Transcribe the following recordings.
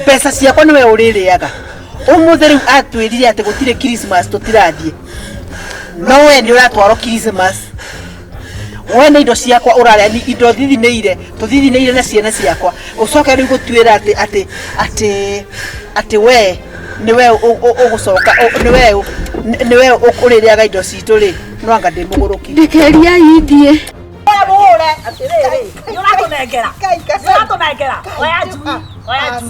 Mbeca ciakwa nĩwe ũrĩrĩaga. Ũmũthĩ rĩu atwĩrire atĩ gũtirĩ Christmas tũtirathiĩ. No we nĩ ũratwarwo Christmas. We nĩ indo ciakwa ũrarĩa, ni indo thithinĩire, tũthithinĩire na ciana ciakwa. Ũcoke rĩu gũtuĩra atĩ atĩ atĩ atĩ we nĩwe ũgũcoka nĩwe nĩwe ũrĩrĩaga indo citũ rĩ, no anga ndĩ mũgũrũki. Ndekeria ithiĩ. Mũhũre atĩrĩrĩ, nĩũratũnengera, nĩũratũnengera, oya njui, oya njui.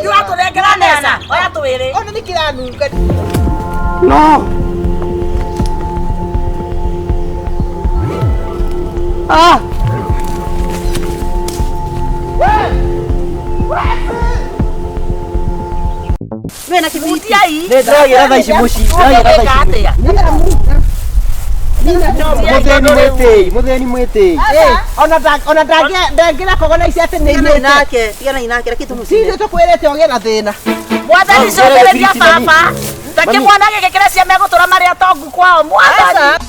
Nĩũratũnengera mbeca, oya twĩrĩ. Ona nĩ kĩranunga. No. Ah. Wĩna kĩbiriti. Ndĩragĩra thaa ici mũciĩ, ndĩragĩra thaa ici mũciĩ. Mũthĩni mwĩtĩi, mũthĩni mwĩtĩi. Ona ona ndangĩra kogona ici atĩ nĩ Tigana imĩte. nake, tigana nake, reke tũmũcine. Tithuĩ tũkwĩrĩte ũgĩe na thĩna. Mwathani cokereria baba. Reke mwana gĩkĩ kĩrĩa cia megũtũra marĩ atongu kwao. Mwathani.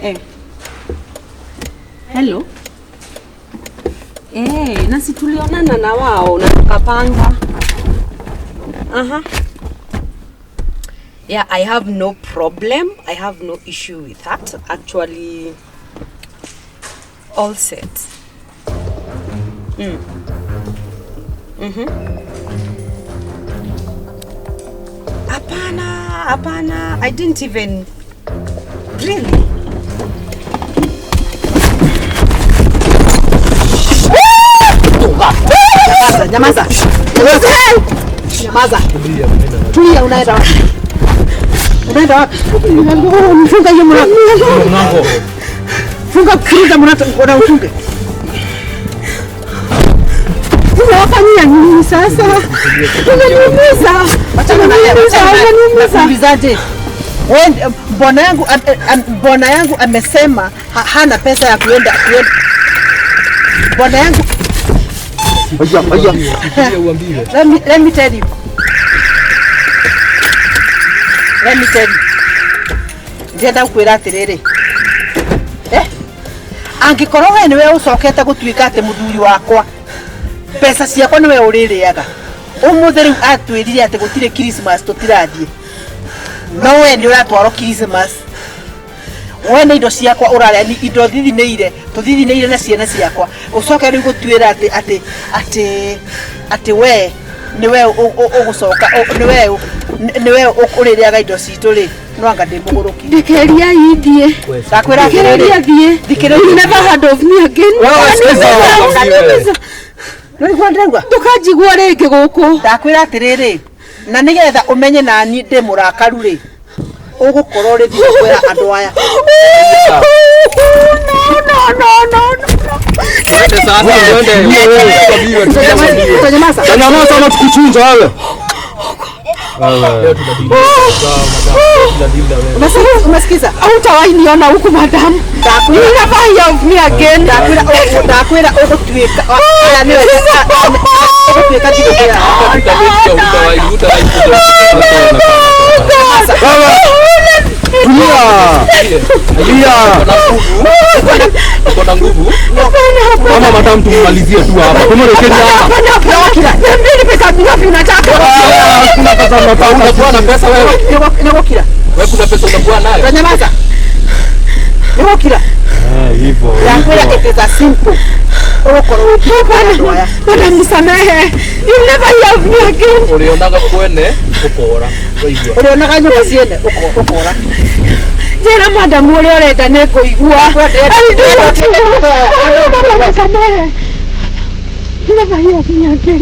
Eh. Hello. Eh, na si tulionana na wao na tukapanga. Aha. Yeah, I have no problem. I have no issue with that. Actually, all set. Hapana, hapana. I didn't even really. Nyamaza, nyamaza. Nyamaza. Tulia, unaenda wapi? Unaenda wapi? Funga hiyo mlango. Mlango. Funga kuruza mlango na ufunge. Unawafanyia nini sasa? Unaniumiza. Wachana na yeye. Unaniumiza, unaniumiza. Nakuulizaje? Wewe Bwana yangu bwana yangu amesema hana pesa ya kuenda. Bwana yangu Aya. Let me tell you. Let me tell you. Ndĩrenda gũkwĩra atĩrĩrĩ. Angĩkorwo we nĩwe ũcokete gũtuĩka atĩ mũthuri wakwa, mbeca ciakwa nĩwe ũrĩrĩaga. Ũmũthĩ rĩu atwĩrire atĩ gũtirĩ Christmas tũtirathiĩ. No we nĩ ũratwarwo Christmas. We nĩ indo ciakwa ũrarĩa, ni indo thithinĩire, tũthithinĩire na ciana ciakwa. Ũcoke rĩu gũtuĩra atĩ we nĩwe ũgũcoka, nĩwe ũrĩrĩaga indo citũ rĩ, no anga ndĩ mũgũrũki. Ndekeria ithiĩ. Ndakwĩra Ndekeria atĩrĩrĩ. thiĩ. Thikĩrĩria. You never heard of me again. Wewe sikiza. Unaniumiza. Nĩwaigua ndĩraigua? Ndũkanjigua rĩngĩ gũkũ. Ndakwĩra atĩrĩrĩ, na nĩgetha ũmenye nani ndĩ mũrakaru rĩ, ũgũkorwo rĩthiĩ kwĩra andũ aya. No, no, no, no, no. Twende sasa, twende. Utanyamaza? Nyamaza ama tukuchinja wewe. Leo tunadili. Umesikiza? Hautawahi niona huku madam. You never hear of me again. Ndakwĩra ũgũtuĩka aya nĩwe ũgũtuĩka ndigũkwĩra. Tulia. Tulia. Uko na nguvu? Kama madam tumalizie tu hapa. Tumrekebishe hapa. Hapana, hapana. Niambie ni pesa ngapi unataka? Kuna pesa unataka. Unakuwa na pesa wewe? Nĩgũkira. Wewe kuna pesa unakuwa nayo? Utanyamaza? Nĩgũkira. Eh, hivyo. Ndakwĩra it is a simple. Ũgũkorwo ũgĩtuĩka andũ aya. Madam, nisamehe. You never hear of me again. Ulionaga kwene ukora. Waigua. Ũrĩonaga nyũmba ciene ũkora. Njĩra madam ũrĩa ũrenda nĩ ngũigua. I do what you want. Madam, nisamehe. You never hear of me again.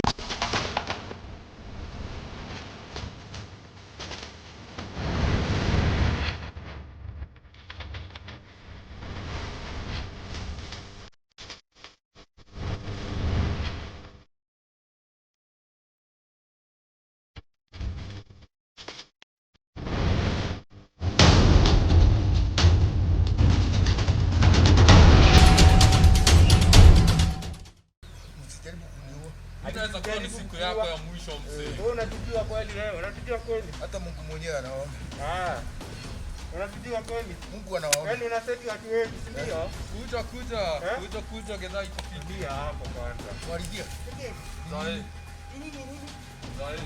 Inaweza kuwa ni siku yako ya mwisho mzee. Wewe unatujua kweli wewe? Unatujua kweli? Hata Mungu mwenyewe anaona. Ah. Unatujua kweli? Mungu anawaona. Yaani unaseti watu wengi, si ndio? Kuja kuja, kuja kuja gedha iko Ndio hapo kwanza. Waligia. Zae. Zae.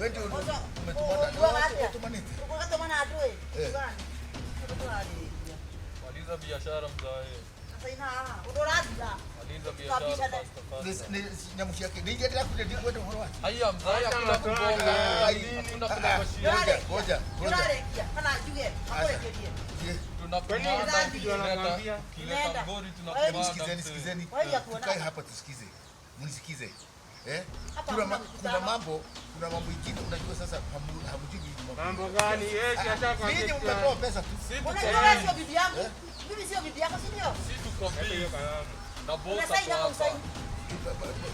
Wewe ndio umetumana. Utumanite. Maliza biashara mzae. Maliza biashara fasta fasta. Ni nyamu yake. Ni ndio kuja ndio kwenda horo. Haya mzae hakuna kubonga. Hakuna kunegotiate. Ngoja, ngoja. Tunakumanda ukileta ukileta ngori tunakumanda. Sikizeni, sikizeni. Tukae hapa tusikize. Mnisikize. Eh? Kuna mambo, kuna mambo ingine unajua sasa hamjui mambo gani? Eh, si ashakwambia. Ninyi mmetoa pesa tu. Unajua sio bibi yangu. Mimi sio bibi yako, si ndio? Si tuko busy. Na bosa hapa.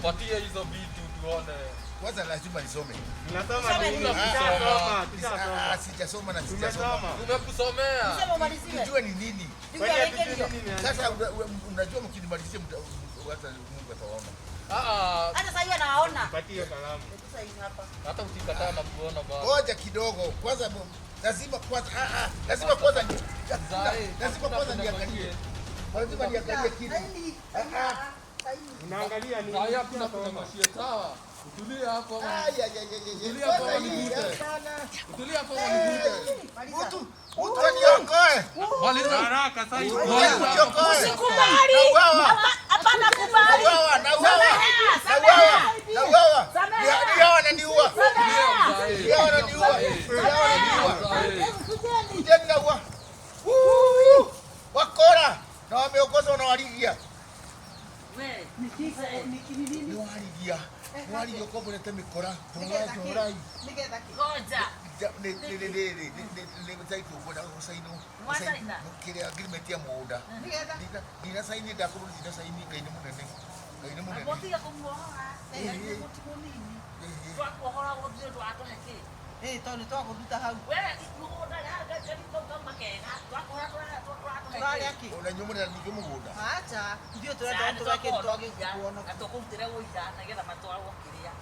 Patia hizo vitu tuone. Kwanza lazima nisome. Unasoma nini? Tushasoma, tushasoma. Sijasoma na sijasoma. Tumekusomea. Sema umaliziwe. Tujue ni nini. Sasa unajua mkinimalizia hata Mungu atawaona. Ah, hata sasa hivi anaona. Patie kalamu. Sasa hivi hapa. Hata ukikataa na kuona baba. Ngoja kidogo. Kwanza lazima kwanza lazima kwanza lazima kwanza niangalie. Lazima niangalie kitu. Unaangalia nini? Haya kuna kunegotiate sawa. Utulie hapo. Ai ai ai. Utulie hapo nigute. Utulie hapo nigute. Mtu mtu aniokoe. Maliza haraka sasa. Usikubali. Hapana kubali. Nauawa. Nauawa. Ndio wananiua. Ndio wananiua. Ndio wananiua. Kujeni naua. Wakora na wameongozwa na waligia. Wewe ni waligia. Waligia komborete mikora. Tunawajora. Ngoja. Ni ni ni ni ni mtaito kwenda gusaino. Kile agreement ya muunda. Ndina saini ndakorwo ndina saini Ngai nĩ mũnene. Ngai nĩ mũnene. Mũtiga kũmuohora. Ngai nĩ mũnini. Twakuohora gũthiĩ ndwatũhe kĩ. Ĩ tondũ nĩ twakũruta hau. We mũgũnda makega twakũra Tũrarĩa kĩ? Ona inyuĩ mũrenda ningĩ mũgũnda. Acha, ithuĩ tũrenda tũreke twagĩkuona. Na tũkũrutĩre ũira nĩgetha matwarwo kĩrĩa.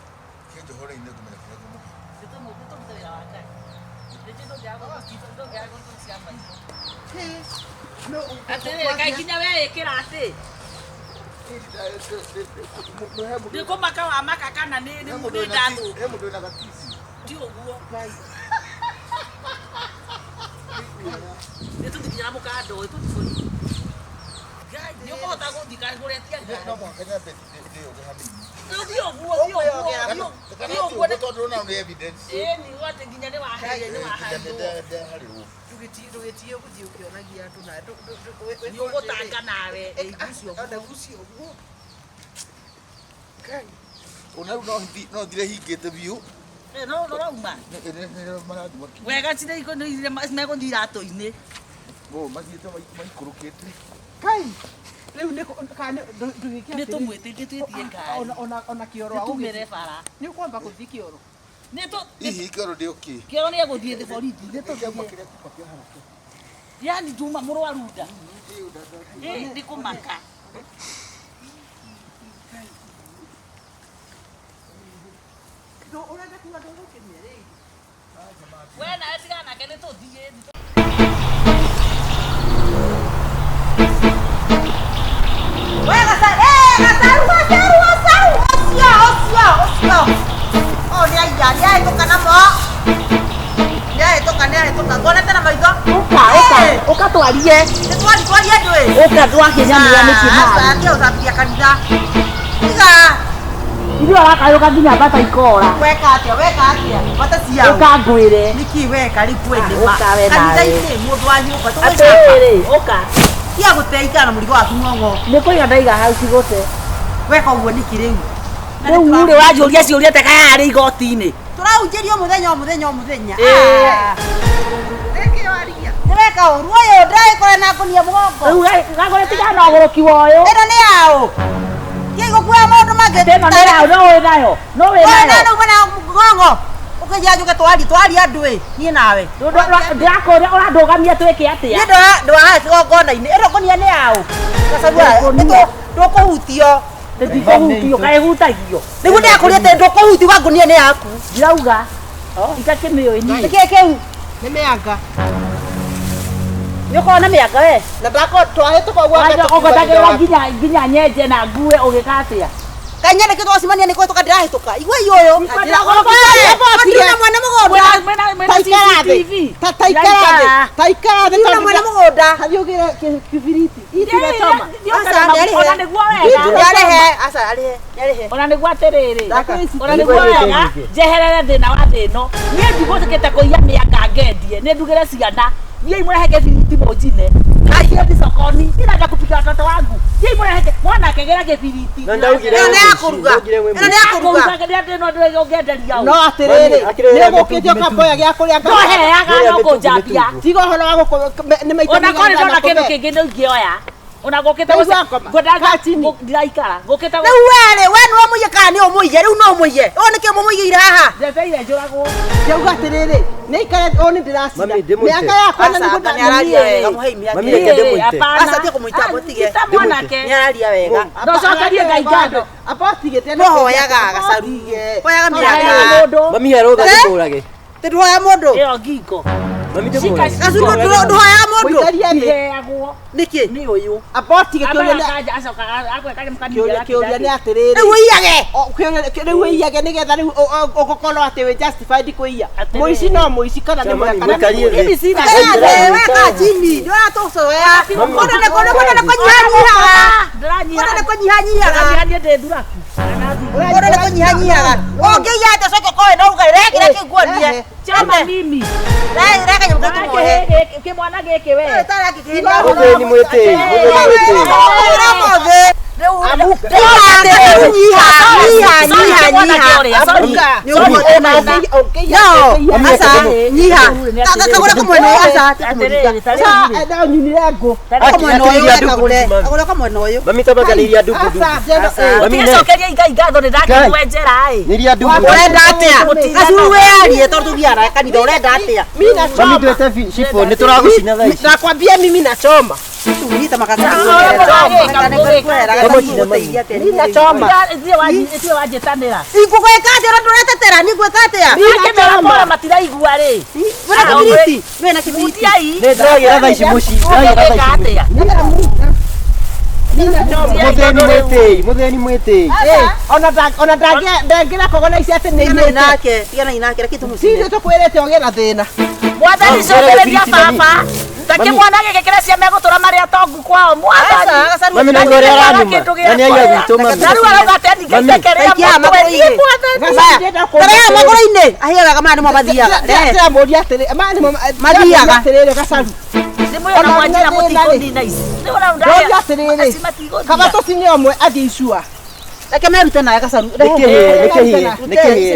Kĩnjohore-inĩ ngũmenya kĩrĩa ngũmũhe. Nĩtũrute wĩra wa Ngai. Rĩngĩ ndũngĩaga gũtũcia maitho. Atĩrĩrĩ, kaĩ nginya we ĩkĩra atĩ nĩ kũmaka wa maka kana nĩ ndathũ. He mũndũ wĩna gatisi. Ti ũguo. Nĩ tũthiĩ nginya na mũkanda ũyũ tũthiĩ borithi. Ngai, nĩ ũkũhota gũthiĩ kana kũretia ngari. No mũhaka nyambe ndĩyoge hanini. Thiĩ ũguo, thiĩ ũguo, thiĩ ũguo. Tondũ ona nĩ evidence. Ĩĩ, nĩ atĩ nginya nĩ waheire, nĩ wahairwo. Ndeharirwo. Ndũgĩtige gũthiĩ ũkĩonagia andũ na Nĩ ũgũtanga nawe, ĩgucio. Ona gucio ũguo. Ngai. Ona rĩu no thire hingĩte biũ. No ũrauma. Marathiĩ makinya. Wega cirĩ megũthiĩ iratũ-inĩ. Mathiĩte maikũrũkĩte. Ngai. Rĩu nĩ kana ndũgĩke Nĩ tũmwĩtĩtie twĩtie ngari. Ona kĩoro Nĩ tumĩre bara. Nĩ ũkwamba gũthiĩ kĩoro. Nĩ tũ Hihi kĩoro ndĩ okay. Kĩoro nĩ egũthiĩ thĩ borithi. Nĩ tũthiĩ. Yani nduma mũrwaru nda. Ĩ nĩ kũmaka. Ũrenda kuga ndũgũkĩmia rĩngĩ. We nawe tigana nake nĩ tũthiĩ. We gacaru gacaru gacaru ũcio ũcio ũcio. O nĩ aiya nĩ ahĩtũka namo. Nĩ ahĩtũka nĩ ahĩtũka nguonete na maitho. Ũka ũka ũka twarie. Nĩ twari twarie ndũĩ. Ũka twakĩnyanĩra nĩkĩ marĩ. Aca tiga gũthambia kanitha. Tiga. Ithuĩ ũrakayũka nginya mbata ikora. Weka atĩa weka atĩa mbata ciao. Ũka ngwĩre. Nĩkĩ weka rĩu kwĩ nĩma. Ũka we nawe. Kanitha-inĩ mũndũ wa nyũmba tũgwĩka. Atĩrĩrĩ ũka. Tiga gũte ikara na mũrigo waku ng'ong'o. Nĩ kũiga ndaiga hau tigũte. Weka ũguo nĩkĩ rĩu? Rĩu rĩ wanjũria ciũria ta kaya arĩ igoti-inĩ. Tũrahunjĩrio mũthenya o mũthenya o mũthenya. Rĩngĩ waria. Nĩ weka ũru ũyũ ndĩragĩkora na ngũnia mũgongo. Rĩu gagũre tigana na ũgũrũki wa ũyũ. Ĩno nĩ yaũ? Kĩ gũkuoya maũndũ mangĩ. Ĩno nĩ yaũ no wĩ nayo. No wĩ nayo. Wĩ nayo na mũgongo. Ũkĩnjĩra njũke twarie twarie andũ ĩ niĩ nawe. Ndĩrakũria ũrandũgamia twĩke atĩa? Niĩ ndwahaha kĩgongona-inĩ. Ĩno ngũnia nĩ yaũ? Gacagua ndũkũhutio. Ndikũhutio kaĩ hutagio. Nĩguo ndĩrakũria atĩ ndũkũhutio wa ngũnia nĩ yaku. Ndirauga. Itakĩmĩũĩ niĩ. Nĩkĩĩ kĩu? Nĩ mĩanga. Nĩ ũkoragwo na mĩanga we? Na ndako twahĩtũka ũguo Ũgotagĩrĩra nginya nyenje na ngue ũgĩka atĩa? Kainya nĩkĩo twacemania nĩ kũhĩtũka ndĩrahĩtũka. Igua ũyũ. Ndĩrahĩtũka mwene mũgũnda. Taikara thĩ. Taikara thĩ. Taikara thĩ. Ndĩna mwene mũgũnda. Hathiĩ ũgĩre kĩbiriti. Itiracoma. Ona nĩguo wega. Nĩarĩhe. Aca arĩhe. Nĩarĩhe. Ona nĩguo atĩrĩrĩ. Ona nĩguo wega. Njeherere thĩna wa thĩ ĩno. Niĩ ndigũkĩte kũiya mĩanga ngendie. Nĩ ndugĩre ciana. Niĩ imũrehe kĩbiriti mũnjine. Thiĩ sokoni. Ndirenda kupika watoto wangu. Thiĩ imũrehe mwana akĩgĩra kĩbiriti. Na ndaugire Ĩno nĩ ya kũruga. Ĩno nĩ ya kũruga. Ĩno No atĩrĩrĩ, nĩ ũgũkĩte ũkamboya gĩa kũrĩa No heaga no kũnjambia. Tiga ũhoro wa gũkũ nĩ maita Ona korĩ ndona kĩndũ kĩngĩ nĩ ingĩoya. Ona ngũkĩte ndiraikara. Ngũkĩte Rĩu we rĩ, we nĩwe mũiye kana nĩ ũmũiye? Rĩu no ũmũiye. Ũũ nĩkĩo mũmũigĩire haha? Njetereire njũragwo. Ndauga atĩrĩrĩ, nĩ ikare ũũ nĩ ndĩracina. Mĩaka yakwa na nĩguo nĩararia wega mũhei mĩaka. Mami reke ndĩmũite. Aca tiga kũmũita mũtige. Mwanake. Nĩararia wega. Ndũcokerie Ngai ngatho. Abotigĩte No hoyaga gacaru. Hoyaga mĩaka. Mami he rũtha ndĩmũrage. Tĩ ndũhoya mũndũ. Ĩyo ngingo. Mami ndĩmũrage. Gacaru ndũhoyaga mũndũ. Mũikarie thĩ. Iheagwo. Nĩkĩ? Nĩ ũyũ. Abotige kĩũria kĩũria nĩ atĩrĩrĩ. Rĩu ũiyage. Rĩu ũiyage nĩgetha rĩu ũgũkorwo atĩ wĩ justified kũiya. Mũici no mũici kana nĩ mwega kana nĩ mũici. Mimi sina. Ikara we kaa chini. Ndũratũcoya. Mũndũ nĩ kũnyihanyihaga. Mũndũ nĩ kũnyihanyihaga. Ndĩranyiha ndĩ thuraku. Mũndũ nĩ kũnyihanyihaga. Ũngĩiya atĩa ũcoke ũkoe no uge rehe kĩrĩa kĩu nguonie. Chama mimi. Rehe kanyamũ kau tũmuohe. Kĩmwana gĩkĩ we. Mũthĩni mwĩtĩi. Mũthĩni mwĩtĩi. Rĩu Nakwambia mimi nachoma. Mutheni mwete. Ona ndangĩra kogona ici atĩ nĩ nake tigana inake reke tumucine. Ti tũkwĩrĩte ũgĩe na thĩna. Mwathani cokereria baba. Take mwana gĩkĩra cia megũtũra marĩ atongu kwao mwathani. Mami na ngore aranuma. Na nĩ aiya gwitũ mami. Na rĩu arauga atĩ ningĩtekerea mũtwe niĩ mwathani. Tarĩa magũrũ-inĩ ahiaga maya nĩmo mathiaga. Ndĩramũria atĩrĩ maya nĩmo mathiaga. Atĩrĩrĩ Gacaru. Kaba tũcine ũmwe athiĩ icua. Reke merute nawe Gacaru. Nĩkĩhĩe.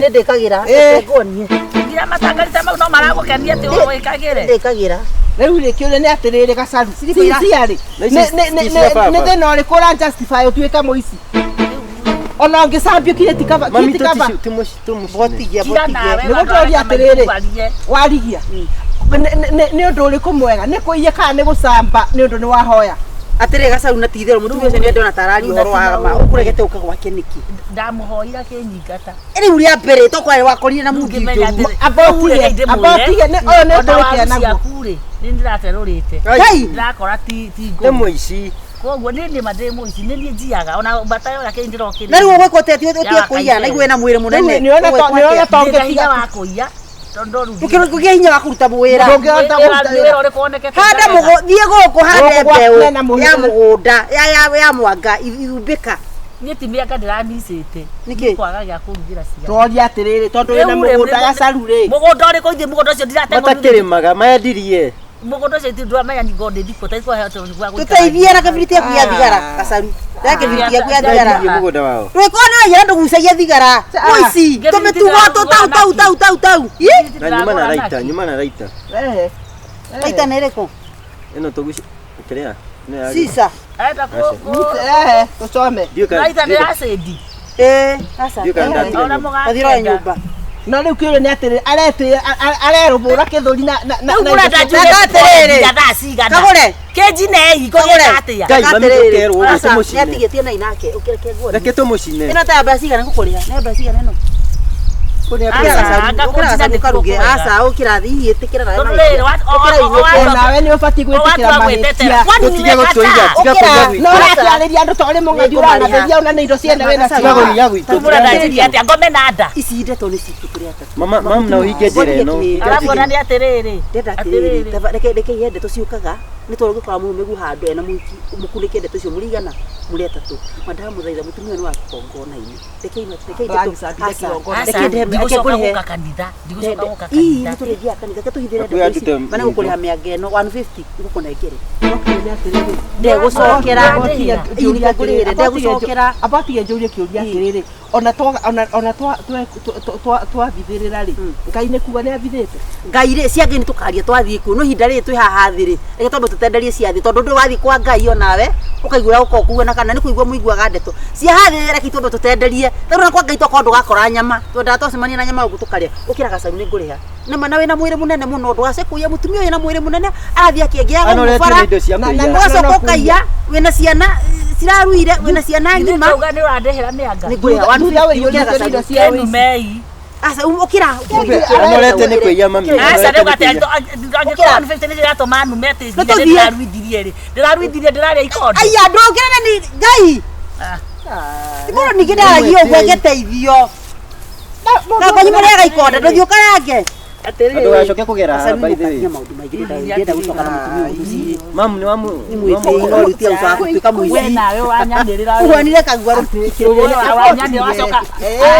Nĩ ndĩkagĩra. Reke nguonie. Ngira matangarita mau no maragũkenia atĩ wĩkagĩre. Ndĩkagĩra. Rĩu rĩ kĩũria nĩ atĩrĩrĩ Gacaru. Sincerely. Nĩ thĩna ũrĩkũ ũra justify ũtuĩke mũici? Ona ũngĩcambio kinya ti kaba. Mami tũmũcine. Nĩguo tũroria atĩrĩrĩ. Warigia. Nĩ ũndũ ũrĩkũ mwega? Nĩ kũiya kana nĩ gũcamba nĩ ũndũ nĩ wahoya? Atĩrĩ Gacaru na ti itherũ mũtumia ũcio nĩendona ta araria ũhoro wa ma ũkũregete ũka gwake nĩkĩ? Ndamũhoira kĩnyingata. Rĩu rĩa mbere tokorwo wakorire na mũndũ njũru. Amba ũtige nĩ ũyũ nĩ ũtũrĩkia naguo. Rĩ nĩ ndĩraterũrĩte. Ngai ndĩrakora ti ngũ. Nĩ mũici. Koguo nĩ nĩ ndĩ mũici nĩ niĩ njiaga ona mbata yo yake ndĩrokĩrire. Na rĩu ũgwĩka ũteti ũtige kũiya na igue na mwĩrĩ mũnene. Nĩona ta ũngĩtiga wa kũiya. Ndũkĩgĩa hinya wa kũruta wĩra. Handa thiĩ gũkũ hande mbeũ ya mũgũnda ya mwanga ithumbĩka. Niĩ ti mĩanga ndĩramicĩte. Nĩkĩ? Kwaga gĩa kũrugĩra ciana. Tũroria atĩrĩrĩ tondũ wĩna mũgũnda Gacaru rĩ. Mũgũnda ũrĩkũ ithuĩ mũgũnda ũcio ndirategwo. Matakĩrĩmaga mendirie. Mũgũnda ũcio ithuĩ ndũramenya ngo ndĩ thikũ ta ikũheo gwa gũikara. Tũteithie na kĩbiriti yaku ya thigara Gacaru. Rehe kĩbiriti yaku ya thigara. Mũgũnda wao. Ndũgĩkorwo nĩ waiyara ndũgucagia thigara. Mũici tũmĩtugo tũtau tau tau tau tau. Na nyuma na raita, nyuma na raita. Raita nĩ ĩrĩkũ? Ĩno tũguci kĩrĩa? Sisa. Arenda tũcome. Raita nĩ acidi. Aca. Ona Ona nyũmba. No rĩu kĩũria nĩ atĩrĩrĩ aretĩ arerũbũra kĩthũri na na na atĩrĩrĩ thaa cigana. Kagũre. Kĩnjinei ngũgĩka atĩa? Ngai mami tũkerwo ũguo tũmũcine. Nĩatigĩtie na inake ũkĩreke nguonie. Reke tũmũcine. Ĩno ta mbeca cigana ngũkũrĩha? Nĩ mbeca cigana ĩno? Aca ũkĩra hihi ĩtĩkĩra nawe. Tondũ rĩrĩ nawe nĩ ũbatiĩ gwĩtĩkĩra mahĩtia. Tũtige gũtũiya, tiga kũiya gwitũ. No ũrakĩarĩria andũ ta ũrĩ mũng'athi ũranathĩria ona nĩ indo ciene wĩna Tiga kũiya gwitũ. Mũrenda njĩke atĩa ngome na nda. Ici ndeto nĩ citũ tũrĩ atatũ. Mama mam na ũhinge njĩra ĩno. Aramuona nĩ atĩrĩrĩ. Ndenda atĩrĩrĩ reke reke ihe ndeto ciũkaga nĩ tondũ ũngĩkora mũrũme handũ ena mũhiki mũkunĩke ndeto icio mũrigana mũrĩ atatũ mandamũthaitha mũtumia nĩ wa kĩgongona-inĩ reke reke ndigũcoka gũka kanitha ndigũcoka gũka kanitha nĩ tũrĩthiaga kanitha reke tũhithĩre ndeto ici mana gũkũrĩha mĩanga ĩno 150 ngũkũnengere ndegũcokera ngũrĩhĩre ndegũcokera abatige njũrie kĩũria atĩrĩrĩ ona ona twabithĩrĩra rĩ Ngai nĩ kuga nĩ abithĩte Ngai rĩ cia Ngai nĩ tũkaria twathiĩ kuo no ihinda rĩrĩ twĩ haha thĩ rĩ reke twambe tũtenderie cia thĩ tondũ ndũ wathiĩ kwa Ngai onawe ũkaigua ũkorwo kuga na kana nĩ kũigua mũiguaga ndeto cia haha thĩ reke twambe tũtenderie tondũ na kwa Ngai twakorwo ndũgakora nyama twendaga twacemania na nyama ũguo tũkarĩa ũkĩra Gacaru nĩ ngũrĩha na mana wĩna mwĩrĩ mũnene mũno ndũgace kũiya mũtumia ũyũ na mwĩrĩ mũnene arathiĩ akĩengĩaga mũbara ũgacoka ũkaiya wĩna ciana ciraruire wĩna ciana ng'ima Nĩ nĩ ũrandehera mĩanga nĩ ngũrĩha 150 Aca ũkĩra Anorete nĩ kũiya mami. Aca rĩu atĩ angĩkorwo 150 nĩ iratũma nume atĩ nginya ndĩraruithirie rĩ ndĩraruithirie ndĩrarĩa ikondo. Aiya ndũkĩra nĩ Ngai. Mũndũ ningĩ ndaragia ũguo angĩteithio. Na kwanyu mũrĩaga ikonde ndũthiĩ ũkarange. Atĩrĩrĩ. Ndũgacoke kũgera haha, by the way. Maũndũ maingĩ ndĩrenda gũcoka na mũtumia ũyũ mũciĩ. Mamu nĩ wamu. Nĩ mwĩtĩi no rĩu tiga gũcoka gũtuĩka We mũici. nawe wanyanĩrĩra. Ũhuanire kaguarũ. Wacoka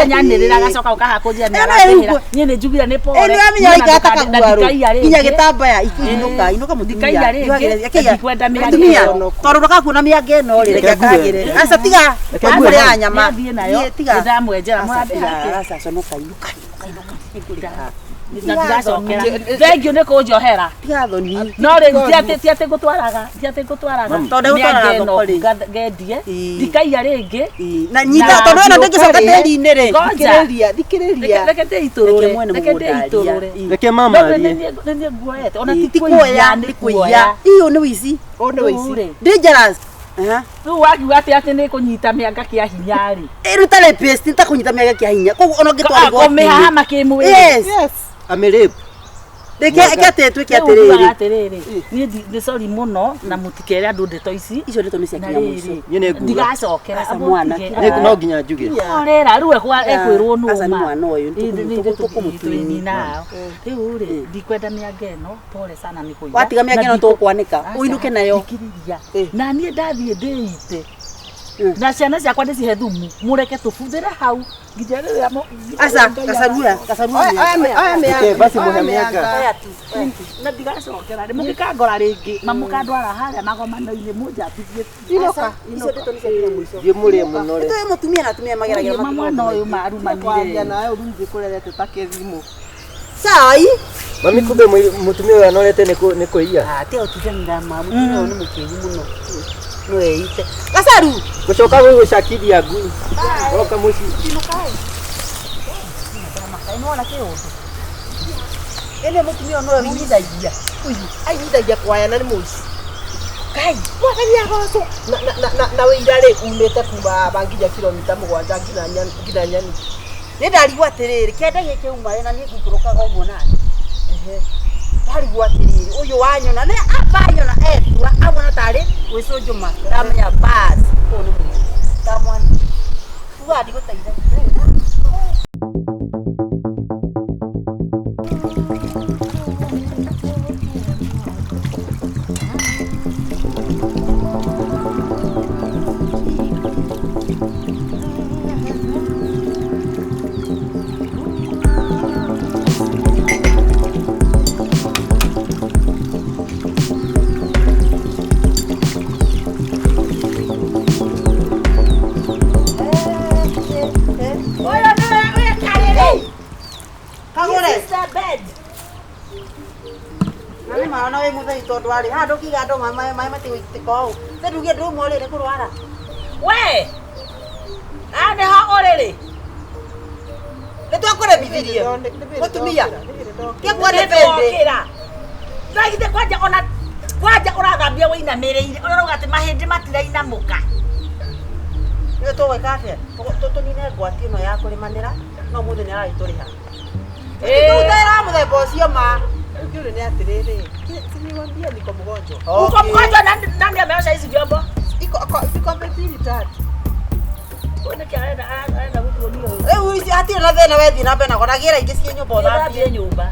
anyanĩrĩra agacoka ũkaha kũnjĩra nĩ Ĩno arandĩhĩra. ĩrugwo. Niĩ nĩ njugire nĩ pole. Ĩ nĩ wamenya waikara ta kaguarũ. Ndikaiya rĩngĩ. Nginya gĩtambaya inũka inũka mũtumia. Ndikaiya rĩngĩ, ndikwenda mĩanga Mũtumia ĩno. tondũ ndũgakuona mĩanga ĩno rĩ reke Reke ngue. akagĩre. Aca tiga. Reke ngue. Kũrĩa nyama. Nĩathiĩ nayo. Thiĩ, tiga. Nĩndamwenjera, Aca, mũrandĩha tiga, kĩ? aca, conoka inũka inũka inũka. Nĩngũrĩha. Na ndigacokera. Thengiũ nĩ kũnjohera. Tiga thoni. No rĩu ti atĩ ti atĩ ngũtwaraga, ti atĩ ngũtwaraga. Tondũ ndegũtwaraga Mĩanga ĩno thoko rĩ. ngendie. Ĩĩ. Ndikaiya rĩngĩ. Na nyita tondũ ĩno ndĩngĩcoka tĩri-inĩ rĩ. Ngoja. Thikĩrĩria, thikĩrĩria. Reke ndĩitũrũre. Reke mwene Reke mũgũnda arie. ndĩitũrũre. Reke mama No, arie. nĩ niĩ nguoete. Ona Ĩĩ, ti ti kũiya, kuoya nĩ nĩ kũiya. Iyo nĩ ũici. Ũyũ nĩ ũici. Rĩu-rĩ, Dangerous. Aha. Rĩu wakiuga atĩ atĩ nĩ kũnyita mĩanga kĩa hinya rĩ. Ĩruta rapist nĩ ta kũnyita mĩanga kĩa hinya. Koguo ona ũngĩtwara igoti-inĩ. Kũmĩhahama kĩmwĩrĩ. Yes. Yes. Amĩrape. Reke reke atĩ twĩke Rĩu ngugaga atĩrĩrĩ. atĩrĩrĩ, niĩ nĩ sorry mũno na mũtikere andũ ndeto ici. Icio ndeto nĩ cia Na kinya mũico. rĩrĩ, Niĩ nĩ nguga. ndigacokera. Aca mwana, Nĩ- No nginya njuge. Orera rĩu ekwĩrwo nũ Aca nĩ ma. mwana ũyũ, Ĩ, tũkũmũtwini. nao. Rĩu rĩ, ndikwenda mĩanga ĩno, pole sana nĩ kũiya. Watiga mĩanga Na ĩno tũkwanĩka, Aca, ũinũke nayo. thikĩrĩria. Na niĩ ndathiĩ ndĩite. Mm. Na ciana ciakwa ndĩcihe thumu, mũreke tũbuthĩre hau nginya rĩrĩa Aca, gacarua, gacarua. Oya oya mĩanga. Reke basi Oya mũhe mĩanga. mĩanga. Oya tu. Na ndigacokera rĩ, mũngĩkangora rĩngĩ, mamũkandwara harĩa magomano-inĩ mũnjambithie. Inũka. Icio ndeto nĩ cia kinya mũico. Thiĩ mũrĩe mũno rĩ. Nĩ mũtumia na atumia mageragĩra Ma mwana ũyũ marumanire. Kwaria nawe ũrungi kũrerete ta kĩthimo. Cai. Mami kumbe mũtumia ũyũ anorete nĩ nĩ kũiya. Ah, tiga gũtindanĩra ma mũtumia ũyũ nĩ mũkĩgu mũno. No eite. Gacaru. Gũcoka gũgũcakithia ngui. Oka mũciĩ. Nĩwona kĩũndũ. Ĩno mũtumia ũyũ nowe ũinyithagia. Ũyũ ainyithagia kwaya na nĩ mũici. Kai. Mwathani agocwo. Na wĩira rĩ umĩte kuma haha nginya kilomita mũgwanja nginya nyani. Nĩ ndarigwo atĩrĩrĩ, kĩanda gĩkĩ uma rĩ na niĩ ngũikũrũkaga ũguo nani. Ndarigwo atĩrĩrĩ, ũyũ wanyona nĩ amba anyona etua amona tarĩ gwĩcũnjũma. Ndamenya bas. Ũyũ nĩ mũici. Ndamwana. Ugaga ndigũteithagia. Ũyũ nĩwe wĩkarĩrĩ. Kagũre. This is the bed. Na nĩ ma ona wĩ mũthei tondũ arĩ haha ndũkiuga andũ maĩ matigũitĩka ũũ. Te ndugie ndũmwe ũrĩ nĩ kũrwara. We. Haha nĩho ũrĩrĩ. Nĩ twakũremithirie. Mũtumia. Kĩkuo nĩ bĩndĩ. Nĩndokĩra. Ndagithĩ kwanja ona kwanja ũrathambia wĩinamĩrĩire ũrauga atĩ mahĩndĩ matirainamũka. Nĩ tũgwĩka atĩa? Tũnine ngwati ĩno ya kũrĩmanĩra no mũthĩ nĩ aragĩtũrĩha. Ĩĩ. Tũgũtera mũthemba ũcio ma. Rĩu kĩũria nĩ atĩrĩrĩ, si niwaambia niko mgonjwa. Uko mgonjwa nani ameosha hizi vyombo? Iko vikombe mbili tatu. Huyu nĩkĩ arenda arenda gũtuonia ũyũ. Rĩu ici hatirĩ na thĩna wethiĩ na mbere na gũragĩra ingĩ ciĩ nyũmba ũthambie. Ũthambie nyũmba.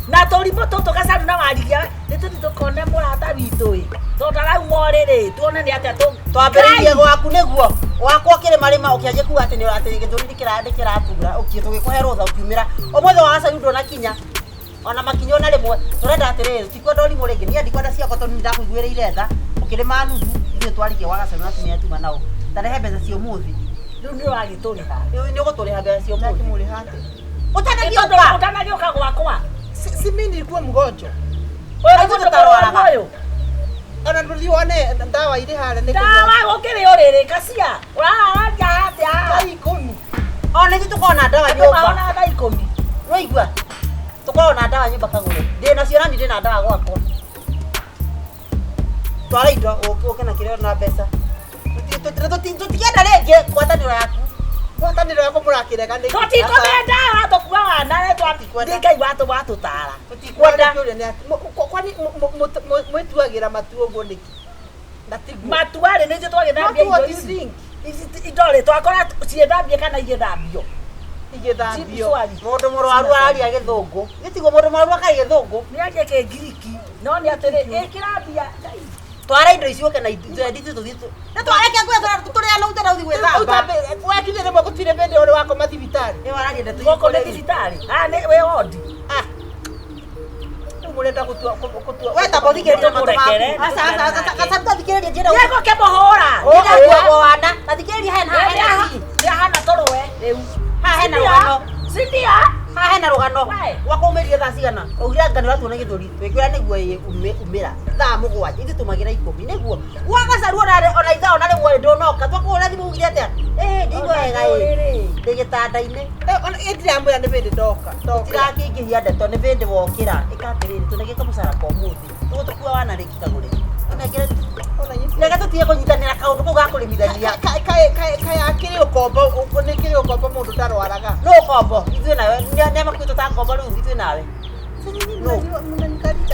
Na tũrimũ tũtũ gacaru na warigia nĩ tũthiĩ tũkone mũrata witũ ĩ. Tondũ arauma ũrĩrĩ tuone nĩ atĩa tũ Twambĩrĩirie gwaku nĩguo wakwa ũkĩrĩmarĩma ũkĩanjia kuga atĩ nĩ atĩ gĩthũri nĩ kĩratura ũkiĩ tũgĩkũhe rũtha ũkiumĩra ũmũthĩ wa gacaru ndũnakinya ona makinya ona rĩmwe tũrenda atĩrĩrĩ tũtikwenda ũrimũ rĩngĩ niĩ ndikwenda ciakwa tondũ nĩndakũiguĩrĩire tha ũkĩrĩma nuthu ithuĩ twarikia gwa gacaru na atumia tuma nao tarehe mbeca cia ũmũthĩ Rĩu nĩ ũragĩtũrĩha. nĩ ũgũtũrĩha mbeca cia ũmũthĩ Ndakĩmũrĩha atĩa? ũtanagĩũka Ũtanagĩũka gwakwa. Si mimi nilikuwa mgonjwa. Ũyũ nĩ Aithuĩ mũndũ tũtarwaraga. mũrwaru ũyũ. Ona ndũthiĩ wone ndawa irĩ harĩa nĩ Ndawa gũkĩrĩ ũrĩrĩ kacia. Ũraranja atĩa? thaa ikũmi. ona ithuĩ tũkoragwo na ndawa Andũ nyũmba mahonaga thaa ikũmi. Nĩwaigua? Tũkoragwo na ndawa nyũmba kagũre. Ndĩ nacio nani ndĩ na ndawa gwakwa. Twara indo ũke na kĩrĩa na mbeca. Tũtikenda rĩngĩ ngwatanĩro yaku. Ngwatanĩro yakwa mũrakĩrega nĩkĩ? Tũtikũmenda watũkua wana nĩ Ngai watũtara. Tũtikwenda. Kwani mwĩtuagĩra matua ũguo nĩkĩ? Na tiguo. Matua rĩ nĩithuĩ twagĩthambia Not indo what you ici. think. Ici indo rĩ twakora ciĩthambie kana igĩthambio. Igĩthambio. Mũndũ mũrwaru araria gĩthũngũ. Gĩtigwo mũndũ mũrwaru akaria gĩthũngũ. Nĩ arie kĩngiriki. No nĩ atĩrĩ ĩkĩra mbia. Twara indo ici ũke na twendi tũthiĩ. Nĩ twareke ngwetha tũrĩa no utenda ũthiĩ gwĩthamba. Wekinyire rĩmwe gũtirĩ bĩndĩ ũrĩ wakoma thibitarĩ. Nĩ wararia ndeto Gũkũ nĩ thibitarĩ. Ah nĩ wĩ wodi. Ah. Rĩu mũrenda gũtua gũtua. We tamba ũthikĩrĩrie matũ maku. Tũmũrekere. Aca aca aca aca tũthikĩrĩrie njĩra. Nĩ ngũkĩmũhũra. Ndĩrakuagwo wana. Tathikĩrĩria hena hena. Nĩ ahana tũrũwe rĩu. Haha hena rũgano. Si ndio? Haha hena rũgano. We. Gwakuumĩrire thaa cigana? Augire anga nĩ ũratuona gĩthũri. Twĩkwĩra nĩguo umĩra. Thaa mũgwanja. Ithuĩ tũmagĩra ikũmi. Nĩguo. Gwagacaru ona ithaa ona rĩmwe ndũnoka. Twakũhũrĩra thimũ ugire atĩa? Ĩĩ ndĩigua wega ĩĩ. Ndĩ gĩtanda-inĩ. Ona ndiramwĩra nĩ bĩndĩ ndoka. Tũtirakĩingĩhia ndeto nĩ bĩndĩ wokĩra. Ĩka atĩrĩrĩ tũnenge kamũcara ka ũmũthĩ. Tũgũtũkua wana rĩngĩ kagũre. Tũnengere reke tũtige kũnyitanĩra kaũndũ kau ga kũrĩmithania. Kaĩ akĩrĩ ũkombo nĩ kĩrĩ ũkombo mũndũ ndarwaraga. Nũ ũkombo? Ithuĩ nawe nĩ makuĩtwo ta ngombo rĩu ithuĩ nawe. Nũ?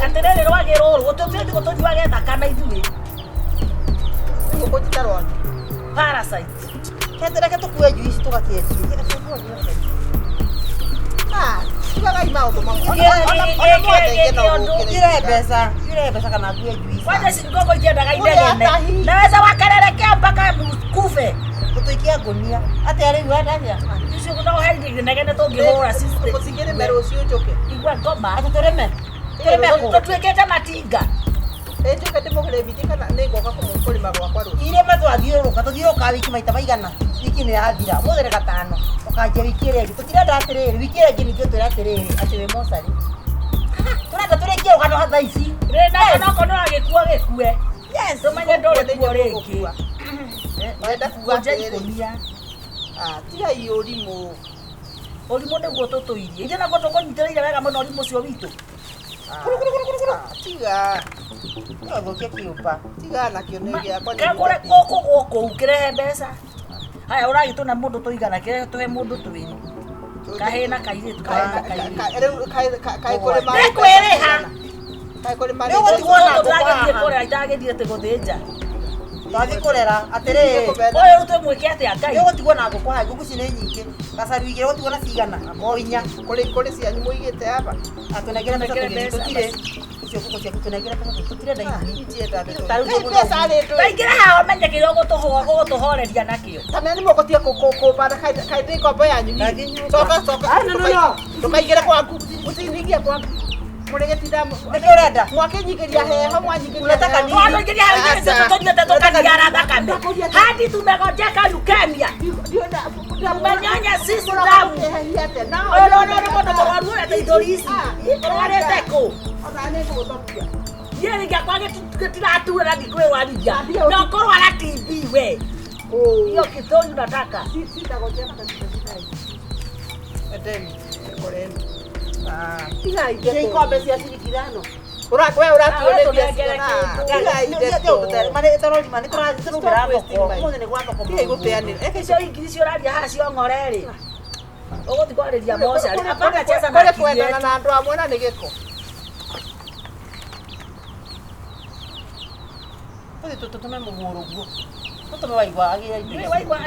Atĩrĩrĩ rwagĩ rũrũ tũthiĩ tũnyuage thakame ithuĩ. Ngũkũ ti rwagĩ. Parasite. Reke tũkue njuici tũgakĩendie. Reke tũkue njuici. Ah, tigagai maũndũ mamwe. Ona mwathengie no gũkĩrĩ. Yure mbeca, yure mbeca kana ngue njuici. Kwanza ngũkũ itiendaga inegene. Naweza wakererekea mpaka kufe. Tũtũikia ngũnia. Atĩa rĩu wenda atĩa? Icio no he inegene tũngĩhũra sister. Mũcingĩrĩme rũciũ njũke. Igua ngoma. Atĩ tũrĩme. Tũrĩme kũ? Tũtuĩkĩte matinga. Ĩ njuke ndĩmũrĩmithie kana nĩ ngoka kũrĩma gwakwa rũciũ. Irĩma twathiũrũrũka, tũthiũrũrũkaga wiki maita maigana. Wiki nĩ yathira. Ũmũthĩ nĩ gatano. Tũkanjia wiki ĩrĩa ĩngĩ. Tũtirenda atĩrĩrĩ, wiki ĩrĩa ĩngĩ ningĩ ũtwĩre atĩrĩrĩ, atĩ wĩ mocarĩ. Tũrenda tũrĩkie rũgano thaa ici. Rĩ na okorwo no gĩkuo gĩkue. Yes. Tũmenye ndũrĩ kuo rĩngĩ. Ũrenda kuga Kũnja atĩrĩrĩ. ikũnia. Ah, tigai ũrimũ. Ũrimũ nĩguo tũtũirie. Ithuĩ naguo tũkũnyitĩrĩire wega mũno ũrimũ ũcio witũ. Ah, tiga. Ũthũkie kĩũmba. Tiga nakĩo nĩ gĩakwa. Kagũre gũkũ gũkũ kĩrehe mbeca. Haya ũragĩtũna mũndũ tũigana kĩrehe tũhe mũndũ twĩrĩ. Kahĩĩ na kairĩtu, kahĩĩ na kairĩtu. Rĩu kaĩ kũrĩma. Nĩ kwĩrĩha. Kaĩ kũrĩma. Nĩ ũgũtigwo na ngũkũ Ndagĩthiĩ haha. kũrera ndagĩthiĩte gũthĩnja. Twathiĩ kũrera atĩrĩrĩ. Ũyũ rĩu twĩmwĩke atĩa Ngai? Nĩ ũgũtigwo na ngũkũ haha, ngũkũ ici nĩ nyingĩ. Gacaru igĩrĩ ũgũtigwo na cigana? O inya. Kũrĩ cianyu mũigĩte aba. Atũnengere mbeca Tũnengere tũgĩthiĩ mbeca. tũtirĩ. Icio ngũkũ ciaku tũnengere mbeca tũtirenda ithuĩ. Itienda ndeto. Ta rĩu Kaĩ mbeca rĩ ndũĩ. Taingĩra haha ũmenye kĩrĩa ũgũtũhoreria nakĩo. Kana nĩ mũgũtiga kũmbana kaĩ ndĩ ngombo yanyu niĩ. Ndathiĩ nyũmba. Coka coka. Ah, no, no, no. Ndũkaingĩre gwaku. Mũtiningie gwaku. Mũrĩgĩtinda Nĩkĩ ũrenda? mwakĩnyingĩria heho mwanyingĩria Unataka heho. nini? Twathũingĩria hau ithuĩ tũnyuĩte tũkaniara thakame. Hadi tumegonjeka leukemia. Tumenyonya sisi damu. Ũyũ no nĩ mũndũ mũrwaru ũrĩa ta ithũri ici. Ũrwarĩte kũ? Niĩ rĩngĩ akwa gĩtiratura na ndikwĩrwarithia. Na ũkũrwara TB we. Hiyo kithũri unataka. Iria ikombe cia ciringi ithano. We ũratuo nĩ mbia Tũnengere cigana? kĩndũ. Tigai ndeto. Tũrorima nĩ tũrathiĩ tũraumĩra thoko. Ũmũthĩ nĩ gwa thoko. Tigai gũteanĩra. Icio ingiri icio ũraria haha cio ng'ore rĩ. Ũgũthiĩ kwarĩria mocarĩ. Hapana cheza na Kũrĩ akili kwendana yetu. na andũ amwe na nĩ gĩko. Tũthiĩ tũtũme mũhũrũ guo. Tũtũme waigua agĩre indo Nĩ ici. waigua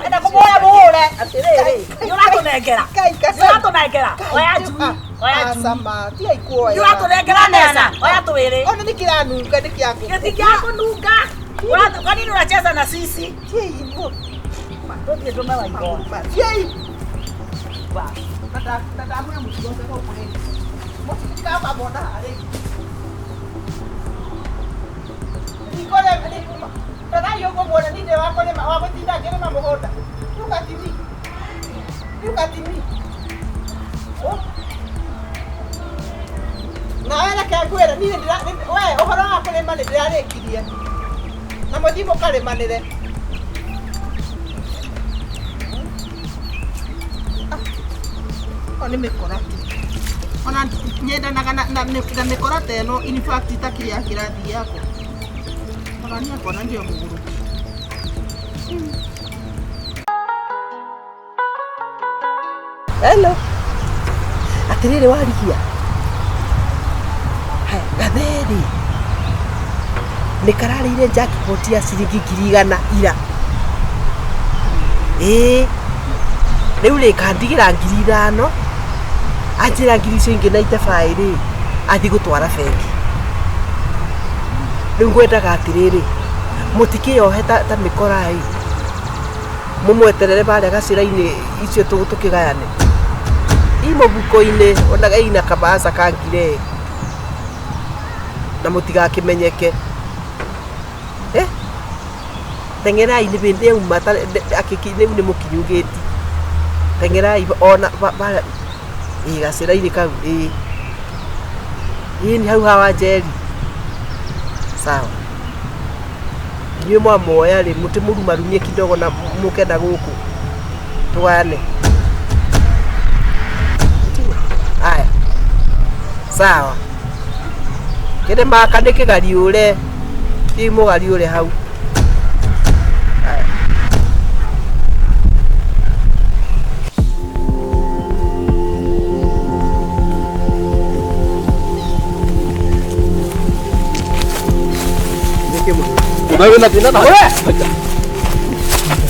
Enda kũmũhũra mũhũre. Atĩrĩrĩ, nĩ ũratũnengera. Kai Nĩ gacaru. ũratũnengera. Oya njui, oya njui. Acama, tigai kuoya. Nĩ ũratũnengera mbeca. Oya twĩrĩ. Ona nĩ kĩranunga nĩ kĩa ngũkũ. Gĩti kĩa kũnunga. Kwa nini unacheza na sisi? Tigai inyuĩ. Tũthiĩ tũme waigua. Tigai. Na ndamwĩra mũtigoce gũkũ rĩngĩ. Mũtikamamona haha rĩngĩ. Ndikũrĩma, rorai ũguo muone niĩ ndĩ wa kũrĩma, wa gũtinda ngĩrĩma mũgũnda. Look at me. Look at me. Oh. Nawe reke ngwĩre niĩ we ũhoro wa kũrĩma nĩ ndĩrarĩkirie. Na mũthiĩ mũkarĩmanĩre. O nĩ mĩkora tu. Ona nyendanaga na mĩkora ta ĩno in fact itakĩrĩ ya kĩrathi gĩakwa. Ona niĩ akona ndĩ o mũgũrũki. Hello. Atĩrĩrĩ warigia. Haya, gatheri. Nĩ kararĩire jackpot ya ciringi 100,000 ira. Ĩĩ. Rĩu rĩ kandigĩra 5,000 anjĩra ngiri icio ingĩ na itebaĩ rĩ athiĩ gũtwara bengi. Rĩu ngwendaga atĩrĩrĩ mũtikĩyohe ta mĩkora ĩ mũmweterere barĩa gacĩra-inĩ icio tũkĩgayane i mũbuko-inĩ onaga ina kabaca ka ngire na mũtigakĩmenyeke. Eh? Teng'erai nĩ bĩndĩ yauma rĩu nĩ mũkinyu gĩti. Teng'erai ona barĩa ĩ gacĩra-inĩ kau ĩ ĩ nĩ hau hawa Njeri. Sawa. Inyuĩ mwamoya rĩ mũtimũrumarumie kidogo na mũke na gũkũ tũgayane. Aya. Sawa. Kĩrĩ maka nĩ kĩgariũre. Thiĩ mũgariũre hau. Aya. Wewe na tena na wewe.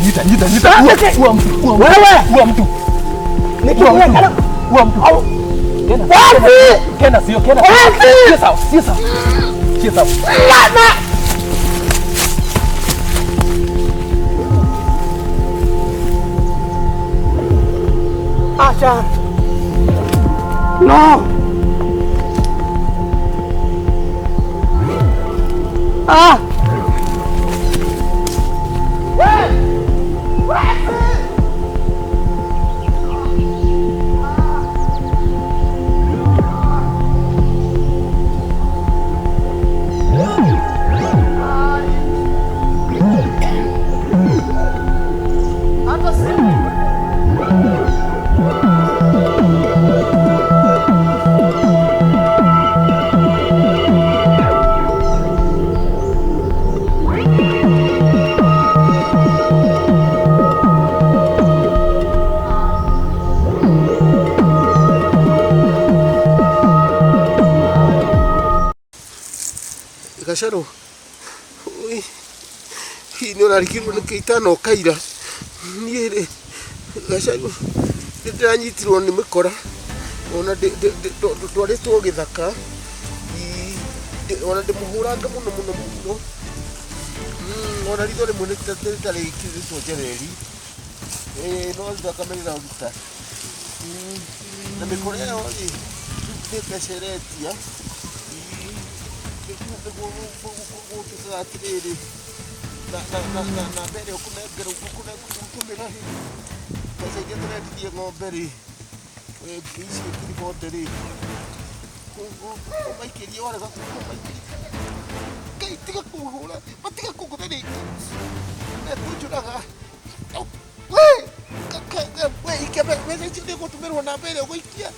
Nyita nyita nyita. Ua mtu. Wewe. Ua mtu. Ua mtu. Kena. Kena sio kena. Sio sawa, sio sawa. Sio sawa. Acha. No. Ah. Gacaru hihi nĩ ũrarigirwo nĩ kĩitano ũkaira niĩ rĩ Gacaru nĩ ndĩranyitirwo nĩ mĩkora ona ndwarĩtwo gĩthaka ona ndĩmũhũranga mũno mũno mũno ona ritho rĩmwe rĩtarĩkĩrĩtwo njereri no thakame ĩraruta na mĩkora ĩyo rĩ nĩ mbeca ĩretia gũtuĩkaga atĩrĩrĩ na mbere ũkũnengera ũkũnengera rĩ mbeca iria tũrendirie ng'ombe rĩ icio ngiri bote rĩ ũmaikĩrie warega kũmaikĩria Ngai tiga kũhũra matiga kũngũtha rĩngĩ mekũnjũraga we ikia mbeca icio nĩgũtũmĩrwo na mbere ũgũikia.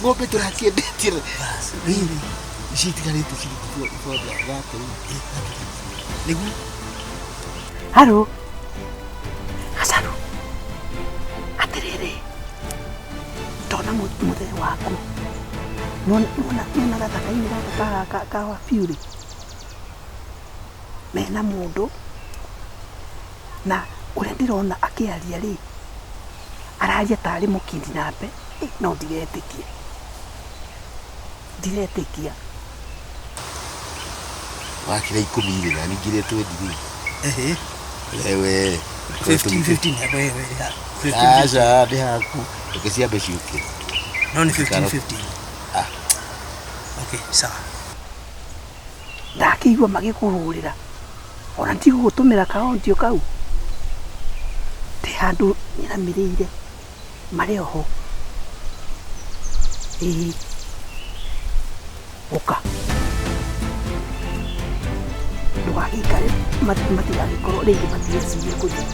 Ng'ombe tũrakĩendetie rĩrĩ ici itigarĩte ciringi thate nĩguo. Haro Gacaru atĩrĩrĩ ndona mũthee waku nona gathaka-inĩ gaka ka wabiũ rĩ mena mũndũ na ũrĩa ndĩrona akĩaria rĩ araria tarĩ mũkindinape no ndiretĩkia ndiretĩkia. Wakĩra 10 rĩ na ningĩ 20 rĩ ewe 15 15 wewe aca nĩ haku reke ciambe ciũke no nĩ 15 15. Ah okay sawa. Ndakĩigua magĩkũhũrĩra ona ndigũgũtũmĩra kaontio kau ndĩ handũ nyiramĩrĩire marĩ oho ĩĩ ũka Ndũgagĩikare matigagĩkorwo rĩngĩ matigĩcirie kũthiĩ.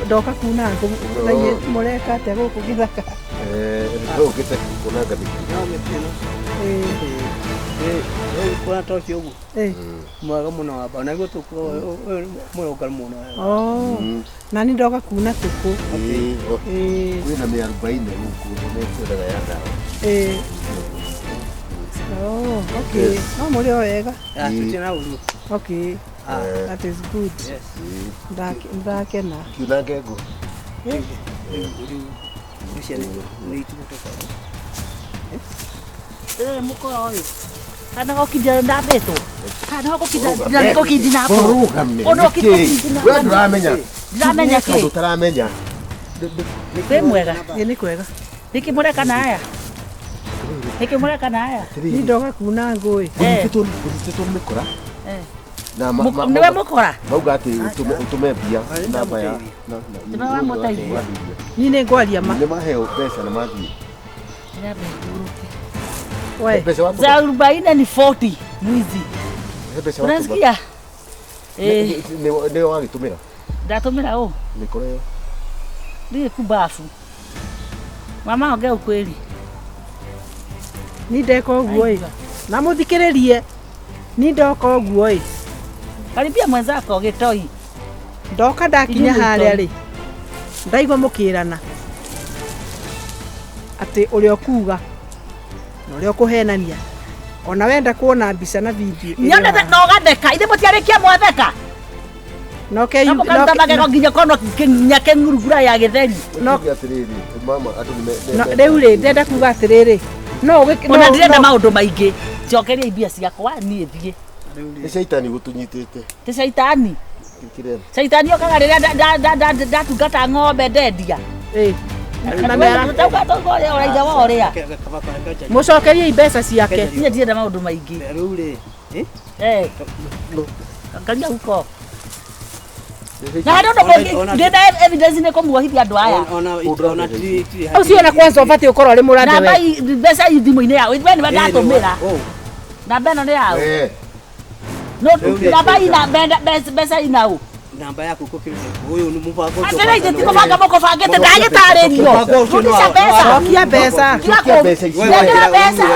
Ndoka kuna ngũ mũreka atĩa gũkũ gĩthaka? Ũkĩte kunanga mĩtĩ. Kuna ta ũcio ũguo mwega mũno wamba na guo mũrũngaru mũno. Na nĩ ndoka kuna tũkũ. Kwĩna mĩarubaine gũkũ nĩkwendaga ya ndawa. Okay. No mũrĩ o wega. Tũtirĩ na ũru. Okay. That is good. Ndakena. Kiunange ngũ. Rĩrĩ mũkora ũyũ. Kana gũkinda ndambĩtwo. Kana gũkinda nĩgũkindi nako. Ũrũgame. We ndũramenya. Ndiramenya kĩ? Ũndũ ũtaramenya. Kwĩ mwega. Ĩ nĩ kwega. Nĩkĩ mũreka na aya? Nĩkĩ mũreka na aya? Ni ndoka kuna ngũ ĩ. Ngũnyitĩtwo nĩ mĩkora. Nĩwe mũkora? Mauga atĩ ũtũme mbia namba ya Nĩwe wamũteithia. Niĩ nĩ ngwaria ma. Nĩ maheo mbeca na mathiĩ. Za arobaini ni 40 mwizi. Unasikia? Nĩwe wagĩtũmĩra? Ndatũmĩra ũ? Mĩkora ĩyo. Ndiĩ kubafu. Mama ongea ukweli. Ni ndeka ũguo ĩ. Na mũthikĩrĩrie. Ni ndoka ũguo ĩ. Karibia mwenzako gĩtoi. Ndoka ndakinya harĩa rĩ. Ndaigua mũkĩrana atĩ ũrĩa ũkuga na ũrĩa ũkũhenania ona wenda kuona mbica na video nyonete no gatheka ithe mũtiarĩkia mwatheka no ke no mũkaruta magego nginya kono nginya kĩng'urugura ya gĩtheri no atĩrĩrĩ mama andũ nĩ rĩu rĩ ndenda kuga atĩrĩrĩ no ona ndirenda maũndũ maingĩ njokeria mbia ciakwa niĩ thiĩ. Nĩ caitani gũtũnyitĩte. Ti caitani. Caitani okaga rĩrĩa ndatungata ng'ombe ndendia. Mũcokerie mbeca ciake. Niĩ ndirenda maũndũ maingĩ. Rĩu rĩ. Angalia huko. Na harĩ ũndũ mũngĩ ndĩna evidence nĩ kũmuohithia andũ aya. Ũcio na kwanza ũbatiĩ gũkorwo ũrĩ mũrathe we. Namba mbeca i thimũ-inĩ yao. We nĩwe ndatũmĩra. Namba ĩno nĩ yao. No namba ina mbeca ina ũ? Namba yaku kũkĩrĩte ũyũ nĩ mũbango ũcio. Atĩrĩ ithe ti mũbango mũkũbangĩte ndagĩtarĩrio. Rudisha mbeca. Cokia mbeca. Cokia mbeca.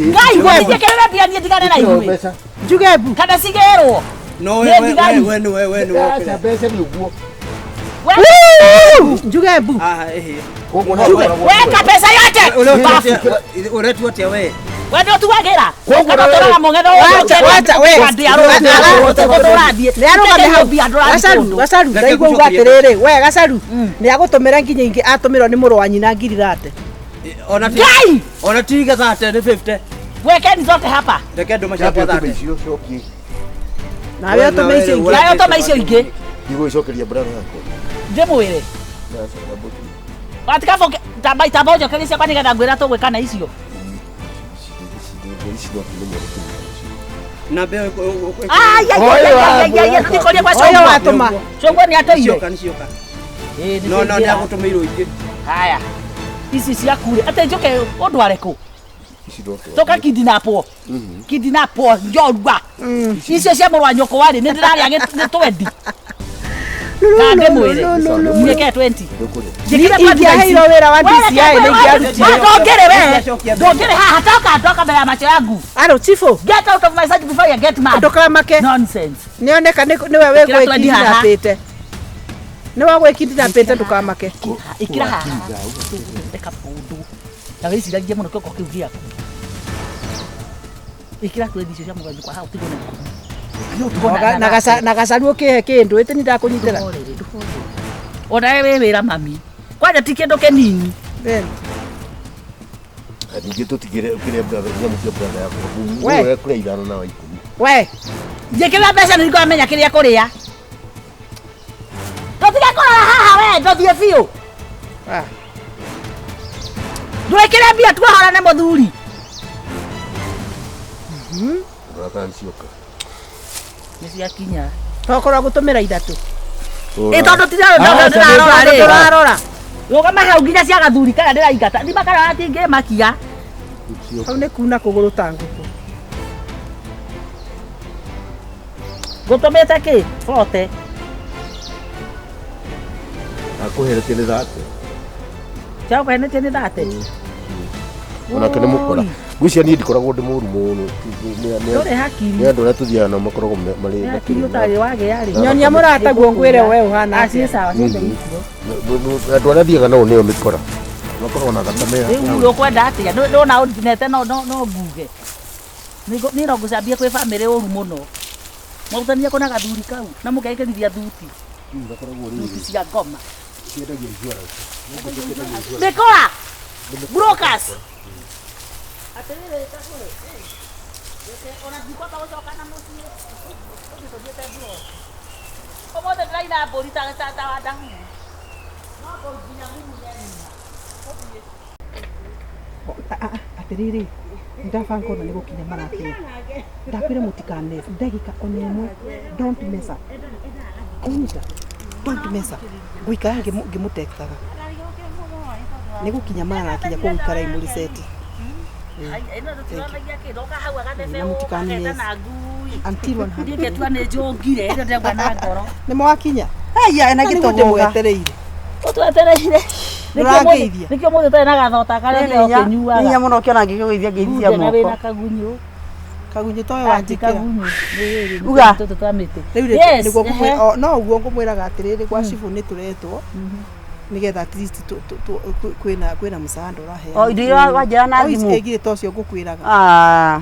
Ngai gũthiĩ mbia niĩ ndigane na inyuĩ. Njuge mbu. Kana cigĩrwo. No we we we we we acha mbeca nĩ ũguo. Njuge mbu. Weka mbeca yote. Ũretua atĩa we? We nĩ ũtuagĩra. Kana ũtũraga mũng'etho Wacha we. Gacaru gacaru ndaigua uga atĩrĩrĩ we gacaru nĩ agũtũmĩra nginya ingĩ atũmĩrwo nĩ mũrũ wa nyina ngiri thate. Ona ti ona ti thate nĩ 50. Wekeni zote hapa. Reke ndũma ciakwa thate. Icio cokie. Nawe ũtũme icio ingĩ. Nawe ũtũme icio ingĩ. Ndigũgĩcokeria brother yakwa. Ndĩmwĩre. Watikaboke tamba itamba ũnjokerie ciakwa nĩgetha ngwĩra tũgwĩka na icio. Na mbeo Ai ai ai ai ai kwa Oyo watũma. Cũngwa nĩ atũire. Cioka nĩ cioka. No no nĩ agũtũmĩirwo ingĩ. Haya. Ici ciaku rĩ atĩ njũke ũndware kũ? Ici ndotwara. Toka kidnapwo. Kidnapwo njorua. Icio cia mũrũ wa nyũkwa rĩ nĩ ndĩrarĩa nĩ twendi. Na ndĩmwĩre. Njĩke 20. Ingĩaheirwo wĩra wa DCI nĩ ingĩarutire. Ndũngĩrĩ we. Ndũngĩrĩ haha toka ndoka mbere ya macho yangu. Aro chifu. Get out of my sight before you get mad. Ndũkamake. Nonsense. Nĩoneka nĩwe Ĩkĩra twendi haha. wĩgwĩkindinapĩte. Nĩwe wĩgwĩkindinapĩte ndũkamake. Ikira haha. Reka maũndũ. Na wĩciragie mũno kĩongo kĩu gĩaku. Ikira twendi icio cia mũrũ wa nyũkwa haha ũtigwo na ikũmi. Na gacaru ũkĩhe kĩndũ ĩtĩ nĩ ndakũnyitĩra. Ona we wĩ wĩra mami. Kwanja ti kĩndũ kĩnini. Ningĩ tũtigĩre kĩrĩa brother nyamũ cia brother yakwa. We. We kũrĩa ithano na wa ikũmi. We. Njĩkĩrĩra mbeca nĩ ngamenya kĩrĩa kũrĩa. Tũtige kũrora haha we ndũthiĩ biũ. Ndwĩkĩre mbia tuohorane mũthuri. Rora kana nĩcioka. Nĩ ciakinya. Tokorwo gũtũmĩra ithatũ. Ĩ tondũ ndĩrarora rĩ. Tũrarora. Rũgama hau nginya cia gathuri karĩa ndĩraingata. Thima karĩa gatingĩmakia. Hau nĩ kuna kũgũrũ ta ngũkũ. Ngũtũmĩte kĩ? Bote. Akũheretie nĩ thate. Ciakũhenetie nĩ thate. Onake nĩ mũkora. Ngwĩciria niĩ ndikoragwo ndĩ mũru mũno. Ndũrĩ hakiri. Nĩ andũ arĩa tũthiaga nao makoragwo marĩ Nĩ hakiri ũtarĩ wagĩa rĩ. Nyonia mũrataguo ngwĩre we ũhana Ah, ciĩ sawa ciothe icio. Andũ arĩa thiaga nao nĩo mĩkora. Makoragwo na thakame. Rĩu ũkwenda atĩa? Ndona ũndinete no no no nguge. Niĩ no ngũcambie kwĩ bamĩrĩ ũru mũno. Mwarutania kũ na gathuri kau na mũkekĩrithia thuti. Thuti cia ngoma. Ciendagia insurance. Mĩkora! Brokers! Atĩrĩrĩ Kabũrũ, reke ona ndikwamba gũcoka na mũciĩ. Ũthiĩ tũthiĩte mburoko. Ũmũthĩ ndĩraina mbũri ta ta ta Wandahuhu. No nginya ngumunye nyina. Ũthiĩ. Atĩrĩrĩ ndabanga ona nĩ gũkinya marakinya. Ndakwĩra mũtikane ndagĩka ona ĩmwe. Don't mess up. Ũnyita. Don't mess up. Ngũikara ngĩmũtektaga. Nĩ gũkinya marakinya kũu ikarai mũriceti. Ĩno tũtiranagia kĩ ndoka hau agathece Na mũtikane ũgaketa mess. na ngui. Until 100. Niĩ ngĩtua nĩ njũngire ĩrĩa ndĩraigua na ngoro. Nĩ mwakinya? Haya na Na nĩguo gĩtũgũga. ndĩmwetereire. Ũtwetereire. Ndũrangeithia. Nĩkĩo mũthĩ ũtarĩ na gathota karĩa ũkĩnyuaga. Hinya mũno ũkĩona ngĩkũgeithia ngeithia Ngunde na wĩna moko. kagunyũ. Kagunyũ toyo Ati wanjĩkĩra. kagunyũ. Nĩ Uga. tũtũ twa mĩtĩ. Rĩu Yes, nĩguo ehe. no ũguo ngũmwĩraga atĩrĩrĩ gwa cibũ nĩ tũretwo nĩgetha at least kwĩna kwĩna msaada ũraheana. O indo iria wanjĩra na thimũ. Ĩngirĩ ta ũcio ngũkwĩraga. Ah.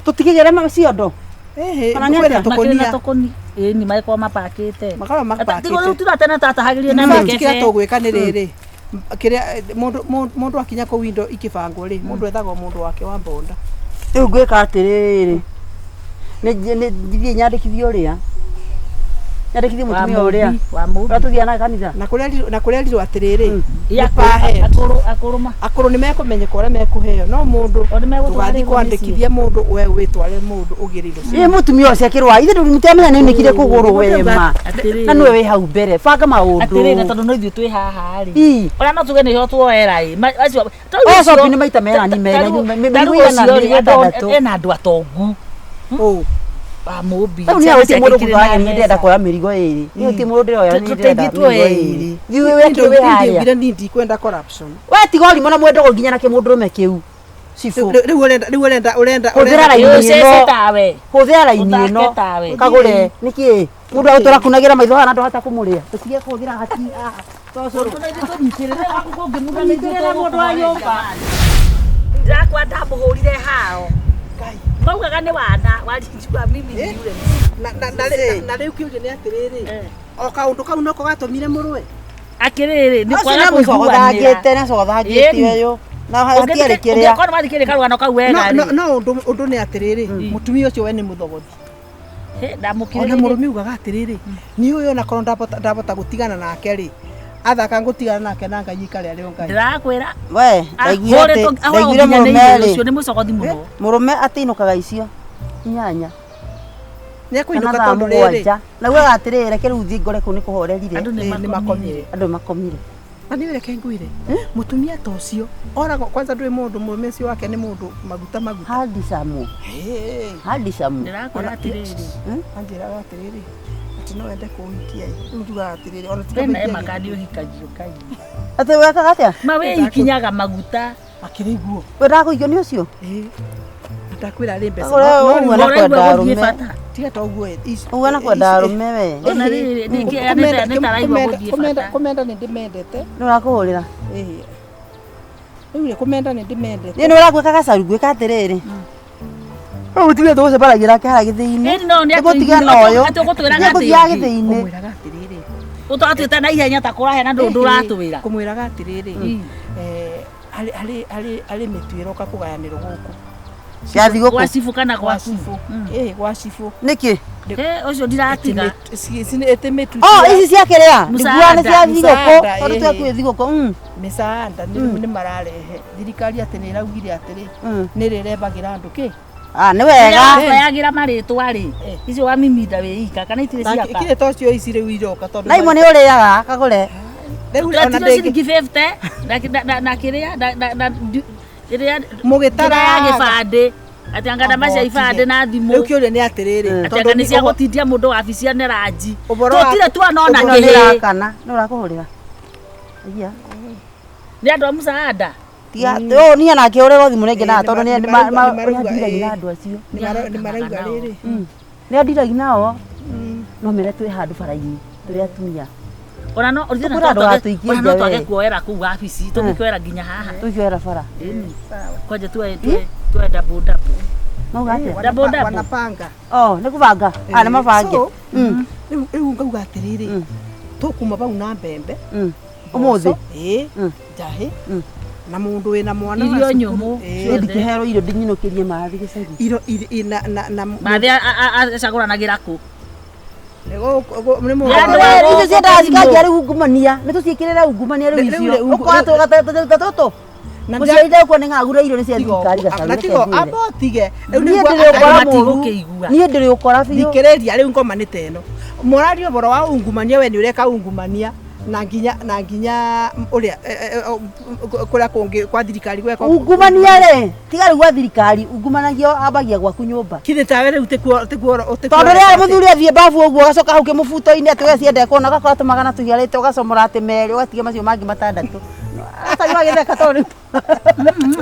Tũtikĩgere ciondo. Ĩhĩ, Kana nĩ kwĩna atĩa? Makĩrĩ na tũkũnia. tũkũni. Ĩĩ ni magĩkorwo mapakĩte. Makoragwo mapakĩte. Tigo rĩu tura tene tatahagĩria na In fact, mĩkebe. kĩrĩa tũgwĩka nĩ rĩrĩ kĩrĩa mũndũ akinya kũu indo ikĩbangwo rĩ mũndũ ethagwo mũndũ wake wa mbonda. Rĩu ngwĩka atĩrĩrĩ. Nĩ thiĩ nyandĩkithie ũrĩa. Nyandĩkithie mũtumia ũrĩa. Wa mũmbi. Ũrĩa tũthiaga nake kanitha. Na kũrĩa na kũrerirwo atĩrĩrĩ Ĩ, nĩ per head. akũrũ akũrũ ma. Akũrũ nĩ mekũmenyeka ũrĩa mekũheo no mũndũ O nĩ megũtwarĩrwo ndũgathiĩ mĩciĩ. kwandĩkithia mũndũ we wĩtware mũndũ ũgĩre indo Ĩ mũtumia ũcio akĩrwara. Ithe mũtiramenya nĩ nĩkire kũgũrũ we ma. Atĩrĩrĩ. Na nĩwe wĩ hau mbere. Banga maũndũ. Atĩrĩrĩ na tondũ no ithuĩ twĩ haha rĩ. Ĩ. Ona no tuge nĩho tuoera ĩ. Acio O shopping nĩ maita merani mena mĩrigo igana mĩrigo ĩtandatũ. ena andũ atongu. Ũ. Wa mũmbi. Rĩu nĩ gũtirĩ mũndũ ngũtwara niĩ ndĩrenda kuoya mĩrigo ĩrĩ. Niĩ gũtirĩ mũndũ ndĩroya niĩ ndĩrenda Tũteithie mĩrigo tuoye ĩrĩ. Thiĩ wĩ wĩ harĩa. Ndingĩugire niĩ ndikwenda corruption. We tiga ũrimũ na mwendo nginya na kĩmũndũrũme kĩu. Cibũ. Rĩu ũrenda rĩu ũrenda ũrenda Hũthĩra raini Ũcece ĩno. tawe. Hũthĩra raini Ũthake ĩno. tawe. Kagũre. Nĩkĩ? Mũndũ agũtũra kunagĩra maitho haha na ndũhota kũmũrĩa. Tũtige kũhũthĩra hati haha. Tũnyitĩrĩre mũndũ wa nyũmba. Ndakwa ndamũhũrire hao. Maugaga nĩ wana warinjua mimi ni yule. Na rĩu kĩũria nĩ atĩrĩrĩ o kaũndũ kau noko gatũmire mũrũe. Akĩrĩrĩ nĩ Ũcio kwaga nĩ kũiguanĩra. mũcogothangĩte nĩ acogothangĩte ũyũ. Na hatiarĩ kĩrĩa. Ũngĩkorwo wathikĩrĩria karũgano kau wega No rĩ. no ũndũ nĩ atĩrĩrĩ mũtumia ũcio we nĩ mũthogothi. Hĩ, ndamũkirĩrĩirie. Ona mũrũme ugaga atĩrĩrĩ niĩ ũyũ onakorwo ndabota gũtigana nake rĩ athaka ngũtigana nake na Ngai ikare arĩ o Ngai. Ndĩrakwĩra. We ndaiguire atĩ ndaiguire mũrũme rĩ. Ũcio nĩ mũcogothi mũno. Mũrũme atĩinũkaga icio inyanya. Nĩ ekũinũka Kana thaa tondũ rĩrĩ mũgwanja. Na ugaga atĩrĩrĩ reke rĩu thiĩ ngore kũu nĩ kũhorerire. Andũ nĩ nĩ makomire. Andũ nĩ makomire. Na nĩ reke ngwĩre mũtumia ta ũcio oragwo kwanza ndũĩ mũndũ mũrũme ũcio wake nĩ mũndũ maguta maguta. Handsome. Handsome. Ndĩrakwĩra atĩrĩrĩ. Anjĩraga atĩrĩrĩ atĩ no wende kũhikia rĩu njugaga atĩrĩrĩ ona tiga Wena kũhikia makandi ũhikagio kaingĩ. Atĩ wekaga atĩa? Ma wĩikinyaga maguta. Akĩrĩ guo. We ndakũhikio nĩ ũcio? Ndakwĩra rĩ mbeca. Ũguo No rĩu na kwenda Ũraigua gũthiĩ arũme. bata. Tiga ta ũguo Ũguo na kwenda arũme we. Ona rĩrĩ nĩkĩ nĩ taraigua gũthiĩ bata. Kũmenda nĩ ndĩmendete. Nĩ ũrakũhũrĩra. Rĩu rĩ kũmenda nĩ ndĩmendete. Niĩ nĩ ũragwĩka gacaru ngwĩka atĩrĩrĩ. Rĩu mũtumia tũgũcemanagia nake harĩa gĩthĩi-inĩ. Ĩni no nĩ Nĩngũtiga na ũyũ. atĩ ũgũtwĩraga Nĩngũthiaga atĩ gĩthĩi-inĩ. Kũmwĩraga atĩrĩrĩ. ũtwatwĩta na ihenya ta kũrahe na ndũ ndũratwĩra. Kũmwĩraga atĩrĩrĩ. Harĩ mĩtu ĩroka kũgayanĩrwo gũkũ. Ya thigũkũ. Gwa cibũ kana Gwa gwaku. cibũ. Ĩĩ gwa cibũ. Nĩkĩ? Ũcio ndiratiga. Ĩtĩ mĩtu. Oh, ici cia kĩrĩa? Nĩguo nĩ cia thigũkũ. Msaada, Tondũ ĩhĩ. twĩ thigũkũ. Mĩcaada nĩ mararehe. Thirikari atĩ nĩ ĩraugire atĩrĩ nĩ rĩrembagĩra andũ kĩ? Ah, nĩ wega. Wayagĩra marĩtwa rĩ. Icio wa mimida wĩ ika kana itirĩ ciaka. Kĩrĩ ta ũcio ici rĩu iroka tondũ Na imwe nĩ ũrĩaga kagũre. Rĩu ona Tũratirio ndĩngĩ ciringi 50 na kĩrĩa na ĩrĩa mũgĩtara ya gĩbandĩ atĩ anga namba cia ibandĩ na thimũ. Rĩu kĩũria nĩ atĩrĩrĩ Atĩ anga nĩ cia gũtindia mũndũ wabici ya neranji. Ũhoro wa- Tũtirĩ tuonona Ĩno nĩ kĩhĩ. ĩrakana. Nĩ ũrakũhũrĩra. Iya. Nĩ andũ a msaada. Tiga ũyũ niĩ nake ũrĩrwo thimũ rĩngĩ na tondũ nĩ nĩ andiragia na andũ acio. Nĩ marauga rĩrĩ. Nĩ andiragia nao. No mere twĩ handũ bara-inĩ tũrĩ atumia. Ona no Tũkwĩra andũ gatũikie ona no nja twage we. kuoera kũu wabici tũngĩkĩoera nginya haha. Tũikĩoera bara. Ĩni. Kwanja tuoe tuoe double double. Mauga atĩa? Double double. Wanapanga. Oh, nĩ kũbanga. Ah, nĩ mabange. So, rĩu ngauga atĩrĩrĩ tũkuma bau na mbembe Ũmũthĩ. Ĩĩ njahĩ na mũndũ wĩna mwana wa Irio cukuru. nyũmũ. Ĩĩ. Ndingĩherwo irio ndinyinũkĩrie mathi gĩcagi. Irio na Mathi acagũranagĩra kũ? Nĩ mũndũ Andũ a Icio gũkũ ciendaga thimũ. cikanjia rĩu ungumania. Nĩ tũciĩkĩrĩre ungumania rĩu Rĩu icio. rĩ, Ũkora tũtũ. Na Mũciari ndekuo nĩ ng'agura irio nĩ cia thirikari gacaru. Na tigo amba ũtige. Rĩu Niĩ nĩguo ndĩrĩ ũkora andũ mũru. matigũkĩigua. Niĩ ndĩrĩ ũkora biũ. Thikĩrĩria rĩu ngoma nĩ ta ĩno. Mũraria ũhoro wa ungumania we nĩ ũreka ungumania na nginya ũrĩa kũrĩa kũngĩ kwa thirikari gweka Ungumania rĩ tiga rĩu gwa thirikari ungumanagia ambagia gwaku nyũmba. Kithĩ tawe rĩu tikuo Tondũ rĩrĩa mũthuri athiĩ babu ũguo ũgacoka hau kĩmũbuto-inĩ atĩ we ciende kuona ũgakora tũmagana tũhiarĩte ũgacomora atĩ merĩ ũgatiga macio mangĩ matandatũ. Gacaru agĩtheka tondũ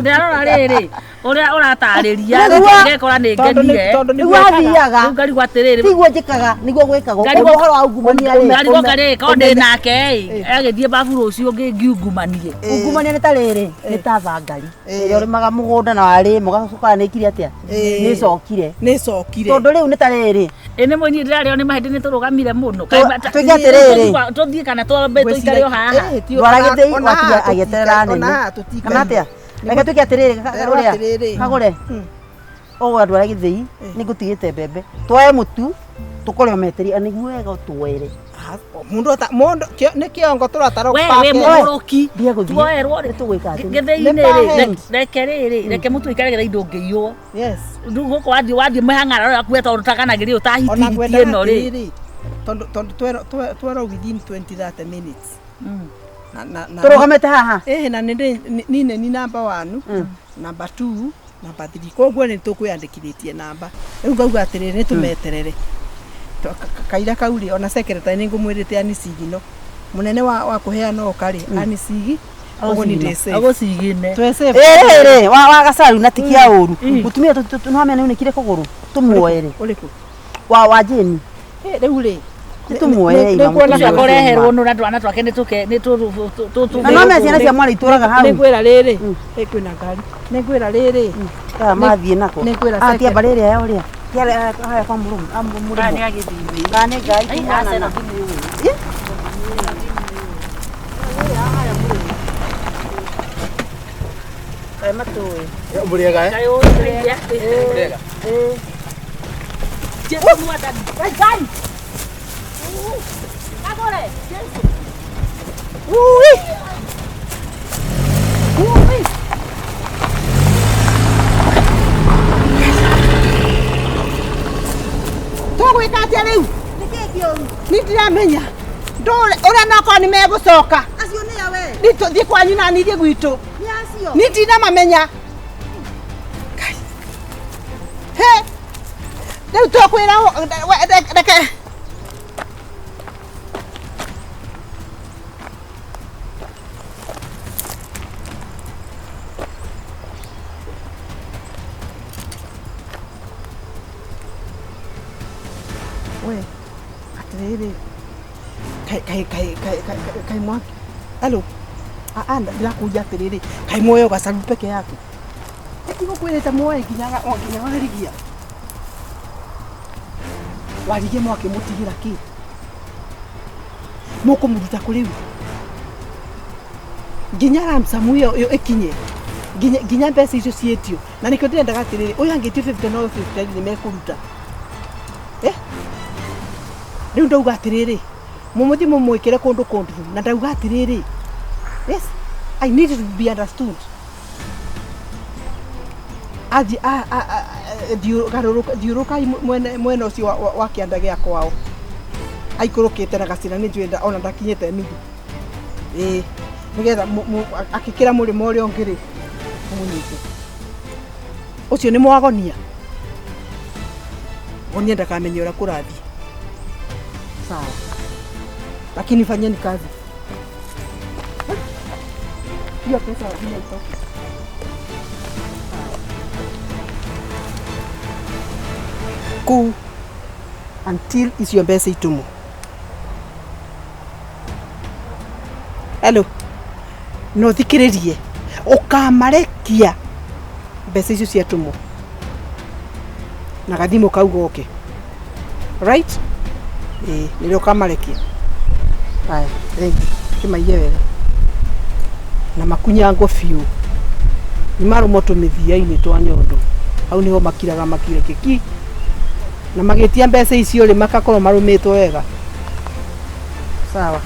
Ndĩrarora rĩrĩ ũrĩa ũratarĩria Nĩguo. ngekora nĩ ngenire. Nĩguo athiaga. Rĩu ngarigwo atĩrĩrĩ Tiguo njĩkaga nĩguo gwĩkagwo. Ngarigwo- Ũhoro wa ungumania rĩ. ngarigwo karĩ korwo ndĩ nake ĩ agĩthiĩ babu rũciũ ngiungumanie. Ungumania nĩ ta rĩrĩ nĩ ta thangari ĩrĩa ũrĩmaga mũgũnda na warĩma ũgacoka nĩ ĩkire atĩa nĩ ĩcokire nĩ ĩcokire tondũ rĩu nĩ ta rĩrĩ Ĩ nĩ mũnyi ndĩrarĩo nĩ mahĩndĩ nĩ tũrũgamire mũno. Twĩke atĩrĩrĩ. Tũthiĩ kana twambe tũikare o haha. Ndwara gĩthĩi watiga agĩeterera nene kana atĩa reke twĩke atĩrĩrĩ Nderwo atĩrĩrĩ. kagũre ũgũga ndwara gĩthĩi nĩ ngũtigĩte mbembe twoe mũtu tũkore o meteria nĩguo wega ũtwoere Mũndũ mũndũ nĩ kĩongo tũratara We wĩ mũgũrũki. Ndiye gũthiĩ. Tuoerwo rĩ. Tũgwĩka atĩ. Gĩthĩi-inĩ Nĩ rĩ parent. reke rĩrĩ reke mũtu aikare getha indo ũngĩiywo. Yes. Rĩu gũkũ wathiĩ mĩhang'ara yaku tondũ takanagĩrĩ Ona ũtahitihiti ngwendaga ĩno rĩ. atĩrĩrĩ tondũ twerwo within 20 30 minutes. Tũrũgamĩte haha. Ĩhĩ na nĩ nĩ ni namba 1 namba 2 namba 3 koguo nĩ tũkwĩandĩkithĩtie namba rĩu ngauga atĩrĩrĩ nĩ tũmeterere kaira kau rĩ ona secretary nĩ ngũmwĩrĩte anicigino mũnene wa kũheana ũka rĩ anicigi ũguo nĩ ndĩ safe. Agũcigine. Twĩ safe. Ĩrĩ wa gacaru na tikia ũru mũtumia no amenya nĩ unĩkire kũgũrũ tũmuoere Ũrĩkũ? wa Jane Rĩu rĩ tũmuoere nĩ kuona Ũcio kũreherwo nũ na twana twake nĩ tũke nĩ tũ Na no me ciana cia mwana itũraga hau. Nĩ ngwĩra rĩrĩ kwĩna ngari nĩ ngwĩra rĩrĩ Aya mathiĩ nako. Nĩ ngwĩra Ah, tia mbarĩ ĩrĩa ya ũrĩa. Tia haya kwa mũrũmũ. Kana nĩ agĩthiĩ. Kana nĩ ngari Ai, kumana aca na. ĩno ndimĩũĩ. Kaĩ matũĩ. Mũrĩega eh? Kaĩ ũĩ Mũrĩega. Jesu mwathani. Ngai Ngai. Kagore. Jesu. Ui. Ui. Tũgwĩka atĩa rĩu? Nĩ ndiramenya. Ndũre ũrĩa nokorwo nĩ megũcoka. Acio nĩ Nĩ tũthiĩ kwanyu na niĩ thiĩ gwitũ. Niĩ ndinamamenya. He. Rĩu tũkwĩra reke. We, atĩrĩrĩ. Kai kai kai kai kai kai mwaki. Hello. Ah, ndĩrakũria atĩrĩrĩ, kai muoyo gacaru peke yake. Ndigũkwĩrĩte muoe nginya nginya warigia. Warigie mwaki mũtigĩra kĩ? Mũkũmũruta kũ rĩu? Nginya ransom ĩyo ĩkinye. Nginya mbeca icio ciĩtio. Na nĩkĩo ndĩrendaga atĩrĩrĩ, ũyũ angĩtio 50 na ũyũ 50 nĩ mekũruta. Eh? Rĩu ndauga atĩrĩrĩ, mũmũthiĩ mũmwĩkĩre kũndũ kũndũ na ndauga atĩrĩrĩ. Yes, I need to be understood. Athi thiũrũkai mwena ũcio wa kĩanda gĩa kwao. Aikũrũkĩte na gacĩra nĩ njũĩ ona ndakinyĩte nuthu. Ĩĩ, nĩgetha akĩkĩra mũrĩmo ũrĩa ũngĩ rĩ, mũmũnyite. Ũcio nĩ mwagonia. Gonia ndakamenye ũrĩa kũrathiĩ. Sawa. Lakini fanyeni kazi. Hiyo pesa lazima itoke. Kuu until icio mbeca itumwo. Hello. No thikĩrĩrie. Ũkamarekia mbeca icio ciatumwo. Na gathimũ kau goke. Right? Ĩĩ, nĩrĩo ũkamarekia. Haya, thank you. Kĩmaiye wega. Na makunyangwo biũ. Nĩ marũmwo tũmĩthia-inĩ twa nyondo. Hau nĩho makiraga makire kĩki. Na magĩtia mbeca icio rĩ makakorwo marũmĩtwo wega. Sawa.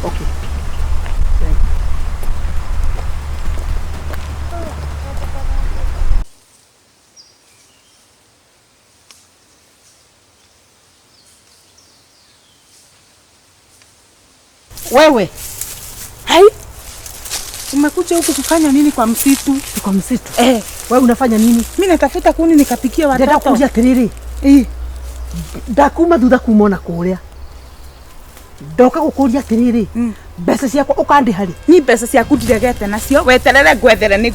Okay. Thank you. Wewe. Hai. Umekuja huku kufanya nini kwa msitu? Kwa msitu? Eh, wewe unafanya nini? Mimi natafuta kuni nikapikia watoto. Ndĩrakuria atĩrĩrĩ. Eh. Ndakuma thutha kuma ona kũrĩa. Ndoka gũkũria atĩrĩrĩ. Mbeca ciakwa ũkandĩha rĩ? Ni mbeca ciaku ndiregete nacio, weterere ngwethere nĩ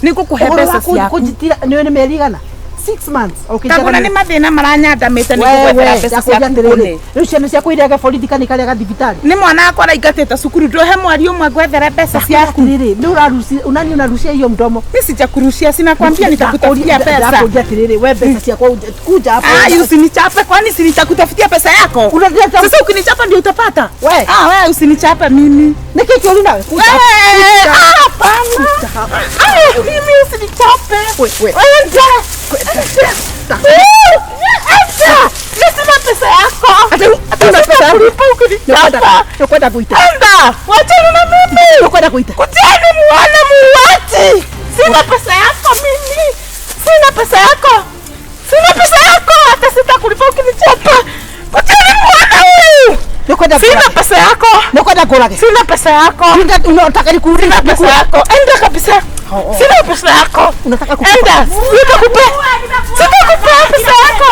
ngũkũhe mbeca ciaku. Kũnjitira nĩ mĩeri igana? 6 months. Kagũra nĩ mathĩna maranyandamĩte nĩ ngũgwethera mbeca ciaku kũnĩ. Rĩu ciana ciaku irege borithi kana ikarega thibitarĩ? Nĩ mwana wakwa araingatĩte cukuru, ndũhe mweri ũmwe ngwethere mbeca ciaku. Atĩrĩrĩ, nĩ ũrarucia, unani unarushia hiyo mdomo? Mimi sijakurushia, sina kwambia nitakutafutia pesa. Ndakuria atĩrĩrĩ, we mbeca ciakwa kuja hapo. Ah, usinichape, kwani si nitakutafutia pesa yako? Sasa ukinichapa ndio utapata. We. Ah, wewe usinichape mimi. Nĩ kĩĩ kĩũru nawe? Kuja. Hapana. Ah, mimi usinichape. We. Sina pesa yako. Una pesa yako. Ukwenda kuita. Enda, wachana na mimi. Ukwenda kuita. Kujeni muone muuaji. Sina pesa yako mimi. Sina pesa yako. Sina pesa yako. Hata sitakulipa ukinichapa. Kujeni muone huyu. Sina pesa yako. Nakwenda kurage. Sina pesa yako. Unataka nikuulize Sina pesa yako. Enda kabisa. Sina pesa yako. Unataka kukupa. Enda. Sitakupea. Sitakupea pesa yako.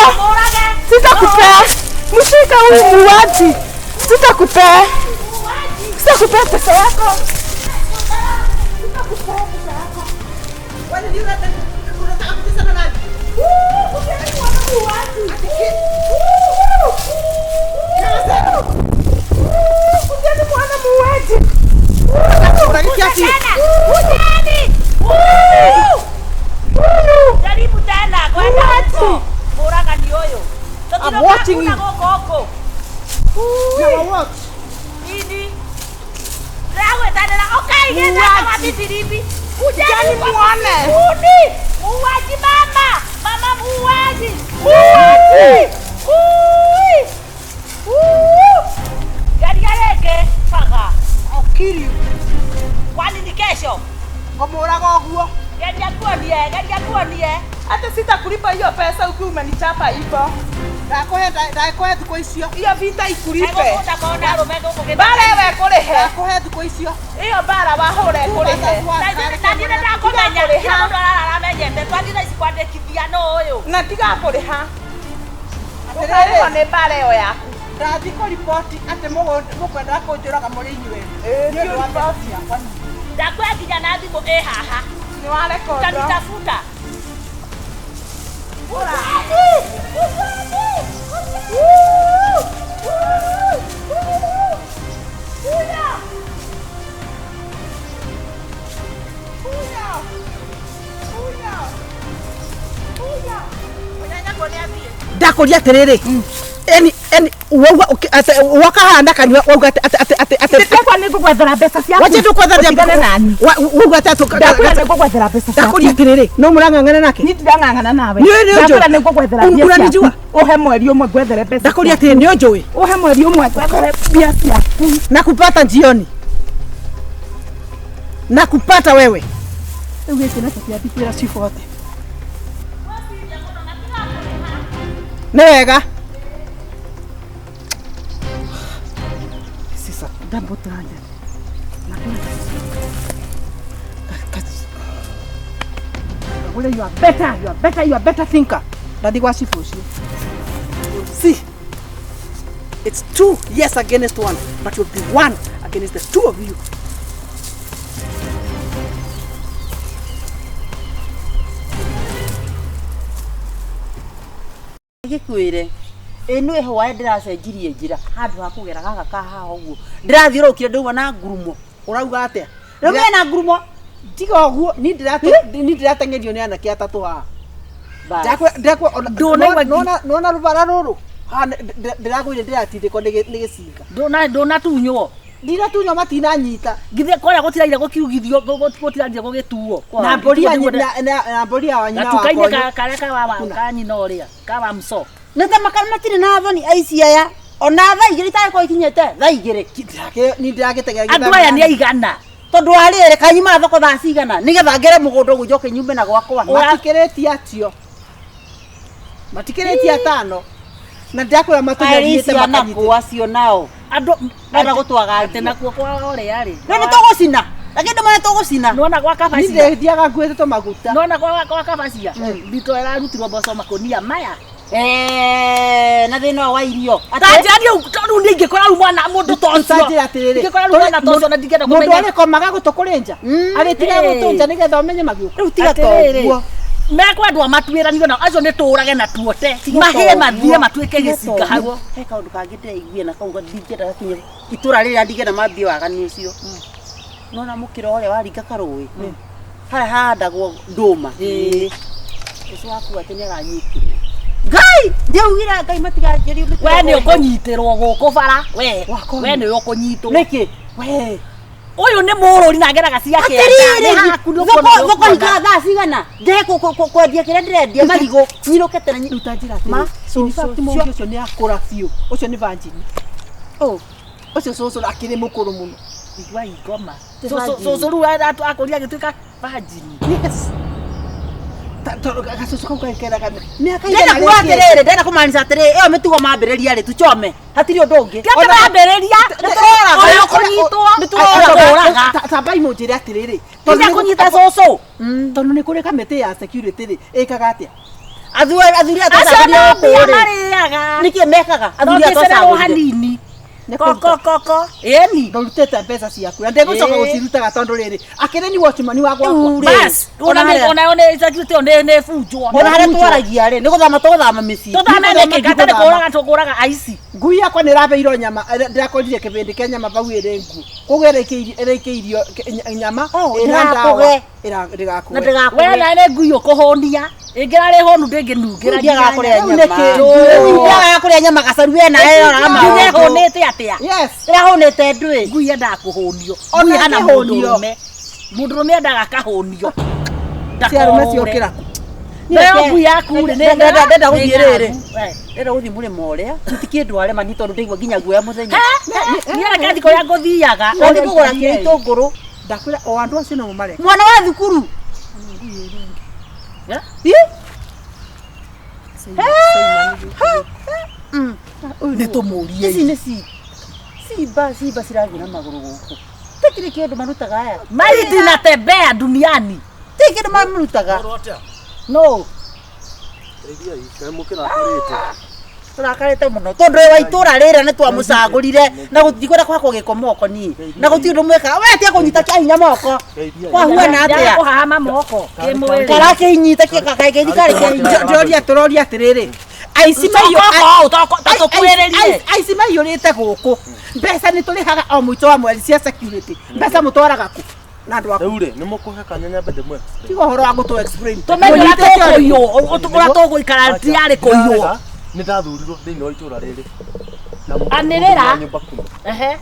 Sitakupea. Mshika huyu muuaji. Sitakupea. Sitakupea pesa yako. Sitakupea pesa yako. Wewe ndio unataka kutesa na nani? Kujeni muone muuaji. Kujeni. Jaribu tena kwenda huko. Mũraga ni ũyũ. I'm watching you. You watch. Nini? Ndĩragwĩtanĩra ũkaigĩte kama mithiribi. Kujeni muone. Kuni. Muuaji mama. Mama muuaji. Muuaji. Ui. Geria rĩngĩ baga. I'll kill you. Kwani ni kesho? Ngũmũraga ũguo. Geria kuonie, geria kuonie. Hata sitakulipa hiyo pesa ukiwa umenichapa hivyo. Ndakũhe ndakũhe thikũ icio. Iyo vita ikulipe. Egũkũnda kona arũme gũkũ Mbara ĩyo ĩkũrĩhe. Ndakũhe thikũ icio. Iyo mbara wahũra ĩkũrĩhe. Na ndirĩ ndakũmenya kila mũndũ ararara amenyete twathiĩ thaa ici kwandĩkithia nũ ũyũ. Na tiga kũrĩha. Ũkarĩhwo nĩ mbara ĩyo yaku. Ndathiĩ kũriboti atĩ mũkwendaga kũnjũraga mũrĩ inyuĩ. Nĩ ũndũ wa mbeca ciakwa. Ndakuoya nginya na thimũ ĩ haha. Nĩ warekondwo. Utanitafuta. Ndakũria atĩrĩrĩ eni eni wauga wakahanda kanyua wauga atĩ atĩ atĩ atĩ Ndakwa nĩ ngũgwethera mbeca ciaku. wache tukwethera Ũtigane nani. wauga atĩ Ndakwĩra nĩ ngũgwethera mbeca ciaku. ndakũria atĩrĩrĩ no mũrang'ang'ana nake Niĩ ndirang'ang'ana nawe. Nĩ ũĩ nĩ ũnjũĩ? Ndakwĩra nĩ ngũgwethera mbia ciaku. Unanijua? Ũhe mweri ũmwe ngwethere mbeca. ndakũria atĩrĩ nĩ ũnjũĩ Ũhe mweri ũmwe ngwethere mbia ciaku. nakupata jioni nakupata wewe rĩu gĩkĩ nakĩo kĩambi kwĩra cibũ atĩ nĩ wega. This is a double tragedy. You are better, you are better, you are better thinker. Ndathi gwa cibũ ũcio. See, it's 2 yes against 1, but you'll be 1 against the 2 of you. Gĩkwĩre ĩno ĩho wae ndĩracenjirie njĩra handũ ha kũgera gaka ka haha ũguo ndĩrathiũrũrũkire ndauma na ngurumo. Ũrauga atĩa? Rĩu mena ngurumo. Tiga ũguo, niĩ ndĩrateng'erio nĩ anake atatũ haha. Nona rũbara rũrũ haha ndĩragũire ndĩratindĩkwo nĩ gĩcinga. Ndũnatunywo. Ndinatunywo matinanyita. Githĩ kũrĩa gũtiraire gũkiugithio gũtiraire gũgĩtuo. Na mbũri ya na mbũri ya nyina wakwa. Gatuka-inĩ karĩa ka ka nyina ũrĩa ka wa mso. Nĩ ta matirĩ na thoni aici aya ona thaa igĩrĩ itagĩkorwo ikinyĩte thaa igĩrĩ. Niĩ ndĩragĩteng'era Andũ aya nĩ aigana. Tondũ wa rĩrĩ kanyuma thoko thaa cigana nĩgetha ngere mũgũnda ũguo njoke nyume na gwakwa. Matikĩrĩtie atio. Matikĩrĩtie atano. Na ndĩrakwĩra matũnyariĩte makanyitĩte. Acio nao. Andũ menda gũtwagagia. Atĩ nakuo kwa ũrĩa rĩ. Rĩu nĩ tũgũcina. Lakini ndũmane tũgũcina. Nĩwona gwa kabacia. Niĩ ndĩthiaga nguĩte tũmaguta. Nĩwona gwa kabacia. Mbito ĩrarutirwo mboco makũnia maya. Na thĩna wa irio. Ta njĩra niĩ tondũ niĩ ingĩkora rĩu mwana mũndũ ta ũcio. Ta njĩra atĩrĩrĩ. Ingĩkora rĩu mwana ta ũcio na ndingĩenda kũmenya. Mũndũ arĩkomaga gũtũ kũrĩ nja. Arĩtigaga gũtũ nja nĩgetha ũmenye magĩũka. Rĩu tiga ta ũguo. Mekwendwo matuĩranio nao acio nĩ tũũrage na tuote mahĩe mathiĩ matuĩke gĩcinga hau. He kaũndũ kangĩ ndĩraiguire na kau ndingĩenda gakinye itũra rĩrĩa ndingĩenda mambie waganu ũcio. Nĩwona mũkĩra ũrĩa waringa karũĩ harĩa hahandagwo ndũma. Ũcio waku atĩ nĩaranyitirwo. Ngai ndiaugire Ngai matiganjĩrie mĩtego. We nĩ ũkũnyitĩrwo gũkũ bara we we nĩ ũkũnyitwo. Nĩkĩ? We Ũyũ nĩ mũrũri na ageraga cia kĩanda. Atĩrĩrĩ thoko hingaga thaa cigana ndehe kwendia kĩrĩa ndĩrendia marigũ nyinũke tene. Ruta njĩra atĩrĩ. In fact mũndũ ũcio nĩ akũra biũ. Ũcio nĩ virgin. Ũcio cũcũ akĩrĩ mũkũrũ mũno. Igua ingoma. Cũcũ rĩu akũria agĩtuĩka virgin. Yes. Gacũcũ kau gakeraga mĩaka Ndĩrenda kuga atĩrĩrĩ, ndĩrenda kũmaanisha atĩrĩrĩ, ĩyo mĩtugo mambĩrĩria rĩ tuchome hatirĩ ũndũ ũngĩ. Ti atĩ mambĩrĩria ũyũ kũnyitwo nĩ tũroraga. Tambai mũnjĩre atĩrĩrĩ. Tiga kũnyita cũcũ. Tondũ nĩ kũrĩ kamĩtĩ ya security rĩ ĩkaga atĩa? Athuri Acio no mbia marĩaga. Nĩkĩ mekaga? Athuri Ũngĩcererwo atocagũrire. hanini. Koko koko. Ĩni. Ndũrutĩte mbeca ciaku na ndĩgũcoka gũcirutaga tondũ rĩrĩ akĩrĩ ni watchman wa gwakwa. Bas, ona nĩ ona nĩ security ĩyo nĩ bunjwo. Ona harĩa twaragia rĩ nĩ gũthama tũgũthama mĩciĩ. Tũthame nĩkĩ gatarĩ kũraga tũkũraga aici. Ngui yakwa nĩ ĩrabeirwo nyama ndĩrakorire kĩbĩndĩ kĩa nyama bau ĩrĩ nguo. Koguo ĩrĩkĩirio nyama ĩna ndawa Na ndĩgakũge. We na nĩ ngui ũkũhũnia. Ĩngĩrarĩ hũnu ndĩngĩnungĩra. Ndiagaga kũrĩa nyama. Ndiagaga kũrĩa nyama gacaru we nawe roraga Ngui maũndũ. ĩhũnĩte atĩa? Yes. Ĩrahũnĩte ndũĩ. Ngui yendaga kũhũnio. Ona Ngui hana ĩkĩhũnio. mũndũrũme. Mũndũrũme endaga akahũnio. Cia arũme ciokĩra kũ? Nayo ngui yaku rĩ nĩ Ndenda gũthiĩ rĩrĩ. Ndenda gũthiĩ mũrĩmo ũrĩa. Tũtikĩndware mani tondũ ndaigua nginya guoya mũthenya. Niĩ reke thiĩ kũrĩa ngũthiaga. Ũthiĩ kũgũra kĩrĩa itũngũrũ. Ndakwĩra o andũ acio no mareka. Mwana wa thukuru. Nĩ tũmũrie. Ici nĩ cimba cimba cirathiĩ na magũrũ gũkũ. Tikiri kĩndũ marutaga aya. Maiti natembea duniani. Ti kĩndũ marutaga. No. Tũrakarĩte mũno tondũ wa itũra rĩrĩa nĩ twamũcagũrire na gũtikwenda kwakwo gĩko moko niĩ na gũtirĩ ũndũ mwĩkaga we tiga kũnyita kĩa hinya moko kwahuana atĩa Kũhahama moko kĩmwĩrĩ. karakĩnyita kĩgakagĩthi karĩ kĩa hinya. Ndĩroria tũroria atĩrĩrĩ aici aici maiyũrĩte gũkũ mbeca nĩ tũrĩhaga o mũico wa mweri cia security mbeca mũtwaraga kũ na andũ aku Rĩu rĩ, nĩ mũkũhe kanya nyambe ndĩmwe. tiga ũhoro wa gũtũ explain Tũmenye ũrĩa tũkũiywo, ũrĩa tũgũikara tiarĩ kũiywo. Nĩ ndathurirwo thĩinĩ wa itũra rĩrĩ. Na Anĩrĩra. nyũmba kumi. Ehe.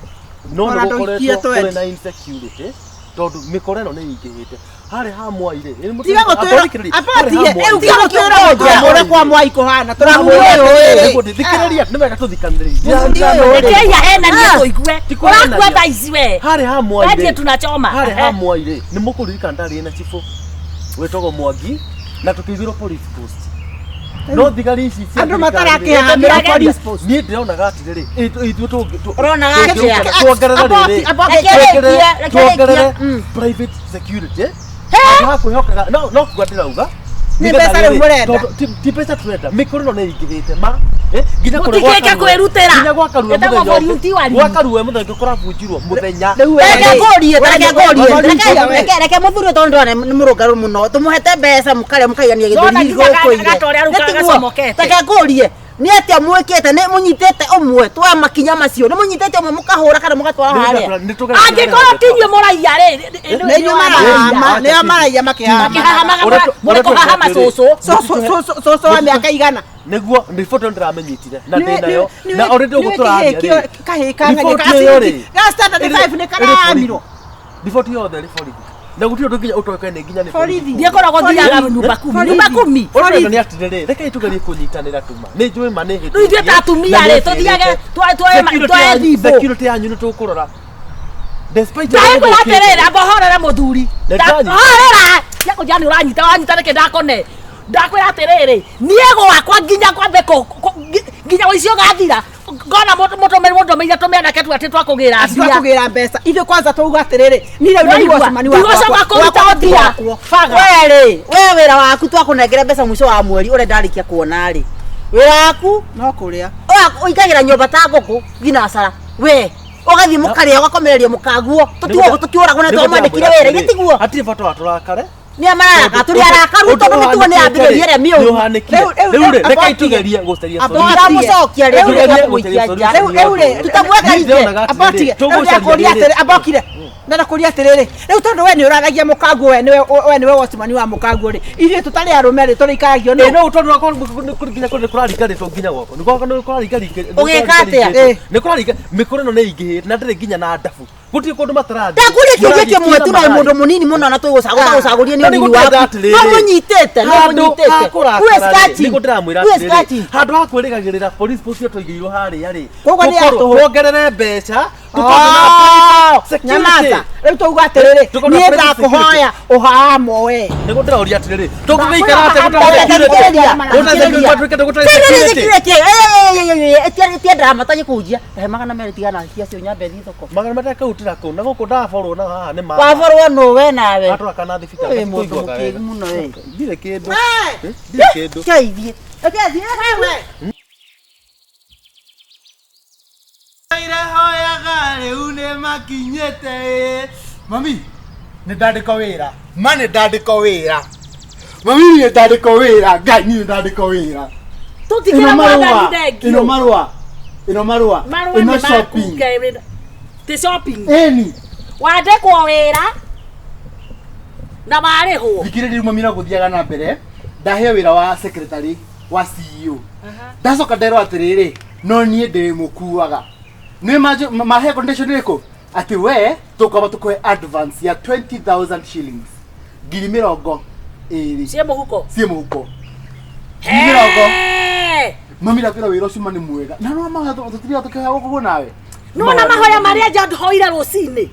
No nĩ Ona ndũikie gũkoretwo kũrĩ twendi. na insecurity tondũ mĩkora ĩno nĩ ĩingĩhĩte. Harĩ ha Mwai rĩ, tiga gũtwĩra abatige rĩu tiga gũtwĩra Harĩ ũrĩa kwa Mwai kũhana tũramwĩra atĩrĩrĩ Thikĩrĩria, nĩ wega tũthikanĩrĩrie. Rekei ahenanie tũigue. Ũrakua thaa ici we. Harĩ ha Mwai Wendie rĩ, tunachoma. harĩ ha Mwai rĩ, nĩ mũkũririkana ndarĩ na cibũ wĩtagwo Mwangi na tũkĩigĩrwo police post. No thigari ici cia Andũ thirikari rĩ, matarakĩhamĩra police post. Niĩ ndĩronaga atĩrĩrĩ, ithuĩ Ũronaga atĩa? tuongerere rĩrĩ, Reke rĩkie, reke tuongerere rĩkie. private security handũ ha kwĩhokaga no no kuga ndĩrauga Nĩ nĩgetha mbeca rĩu rĩrĩ, mũrenda. tondũ ti mbeca tũrenda mĩkoro ĩno nĩ ĩingĩhĩte ma nginya kũrĩ Mũtikĩke gwa Karue- kwĩrutĩra. nginya gwa Karue Ĩtagwo mũthenya ũngĩ- volunteering. gwa Karue mũthenya ũngĩ kũrabunjirwo mũthenya Rĩu we Reke rĩ, ngũrie, reke ngũrie, we reke mũthuri ũyũ tondũ ndĩrona nĩ mũrũngarũ mũno tũmũhete mbeca mũkarĩa mũkaigania Ndona gĩthũri nginya gũkũ ire. gaka ũrĩa rĩu Nĩ tiguo? gacomokete. Reke ngũrie nĩ atĩa mwĩkĩte nĩ mũnyitĩte ũmwe twa makinya macio nĩ mũnyitĩte ũmwe mũkahũra kana mũgatwara harĩa Angĩkorwo ti inyuĩ mũraiya rĩ, nĩ inyuĩ marahama nĩo maraiya makĩhama makĩhahamaga mũrĩ kũhahama cũcũ. Cũcũ wa mĩaka igana nĩguo riboti ĩyo ndĩramenyitire na ndĩ nayo na already ũguo tũraria rĩ kahĩ kang'ania riboti ĩyo rĩ ga standard 5 nĩ karamirwo riboti yothe rĩ borithi na gũtirĩ ũndũ nginya ũtoĩkaine nginya nĩ Borithi. Niĩ ngoragwo thiaga nyumba kumi. Nyumba kumi. Ũrenda nĩ atĩrĩrĩ, rekei tũgerie kũnyitanĩra tuma. Nĩ njũĩ ma nĩ Rĩu ithuĩ ta atumia rĩ, tũthiage twoe thimũ. Security yanyu nĩ tũkũrora. Despite Ndakwĩra atĩrĩrĩ, amba horera mũthuri. Nĩ ndanyita. Horera! Tiga kũnjĩra nĩ ũranyita, wanyita nĩkĩ ndakone. Ndakwĩra atĩrĩrĩ, niĩ gwakwa nginya kwambe nginya ũici ũgathira. Ngona mũndũmĩire tũmĩanake tu atĩ twakũgĩra mbia. twakũgĩra mbeca ithuĩ kwanza twauga atĩrĩrĩ niĩ rĩu nĩ Waigua? watchman wakwa Ndigũcoka kũruta ũthia. Baga. We rĩ we wĩra waku twakũnengera mbeca mũico wa mweri ũrĩa ndarĩkia kuona rĩ wĩra waku no kũrĩa ũingagĩra nyũmba ta ngũkũ thinacara we ũgathiĩ mũkarĩa ũgakomereria mũkaguo tũtiũragwo nĩ twamwandĩkire wĩra ithe tiguo Hatirĩ bata wa tũrakare. nĩ mararaka tũrĩ arakaru tondũ mĩtugo nĩ yambĩrĩria ĩrĩa mĩũru Rĩu rĩ, rekei tũgerie gũcaria tũtiramũcokia rĩ Tũgerie tũkũmũikia gũcaria nja rĩu rĩu rĩ tũtamweka Niĩ nje ndĩronaga atĩrĩrĩ, abokire rĩu tũgũcaria ndakũria rĩrĩ. atĩrĩ abokire ndakũria atĩrĩrĩ rĩu tondũ we nĩ ũraragia mũkaguo we nĩwe we nĩwe watchman wa mũkaguo rĩ ithuĩ tũtarĩ arũme rĩ tũrĩikaragio Ĩ nũ no tondũ akorwo nginya kũrĩ kũraringarĩtwo nginya gwakwa. Nĩ gwakwa nĩ kũraringarĩtwo. Ũgĩka atĩa? Nĩ kũraringa mĩkoro ĩno nĩ ĩingĩhĩte na ndĩrĩ nginya na ndabu. Gũtirĩ kũndũ matarathiĩ. ndakũria kĩũria kĩmwe tu no mũndũ mũnini mũno na tũgũcagũria nĩ ũnini waku no mũnyitĩte no mũnyitĩte Who is catching? nĩguo ndĩramwĩra Who is atĩrĩrĩ catching? handũ ha kwĩrĩgagĩrĩra police post ĩyo tũigĩirwo harĩa rĩ Koguo nĩ ya tũkorwo- tũhũ. tuongerere mbeca tũkorwo na private security. nyamaza rĩu twauga atĩrĩrĩ Tũkorwo na niĩ private ndakũhoya ũhahamo we nĩguo ndĩroria atĩrĩrĩ tũngĩgĩikara atĩa gũtarĩ security? tia drama tagĩkũnjia he 200 tigana cia cio nyambe thiĩ thoko magana matarĩ kautĩra kũu na gũkũ ndaborwo na haha nĩ ma waborwo nũ we nawe atwara kana thibitarĩ Wĩ mũndũ tũiguaga mũkĩgu wega. mũno we ndirĩ kĩndũ ndirĩ kĩndũ keithie Reke thiĩ. Irehoyaga rĩu nĩ makinyĩte ĩ. Mami, nĩ ndandĩkwo wĩra. Ma nĩ ndandĩkwo wĩra. Mami nĩ ndandĩkwo wĩra. Ngai nĩ ndandĩkwo wĩra. Tũtikĩra Ĩno marũa. mwathani thengio. Ĩno marũa. Ĩno marũa. Marũa Ĩno nĩ maku shopping. Kevin. Ti shopping. Ĩni. Wandĩkwo wĩra na warĩhwo. Thikĩrĩria rĩu mami no gũthiaga na mbere. Ndaheo wĩra wa secretary wa CEO. Ndacoka nderwo atĩrĩrĩ, no niĩ ndĩmũkuaga. Nĩ mahe condition ĩrĩkũ? Atĩ we tũkwamba tũkũhe advance ya 20,000 shillings. 20,000. Ciĩ mũhuko. Ciĩ mũhuko. 20,000. Hey! Mami ndakwĩra wĩra ũcio ma nĩ mwega. Na no mawatho tũtiriga tũkĩhoya gũkũ nawe. Nona mahoya marĩa nja hoire rũcinĩ.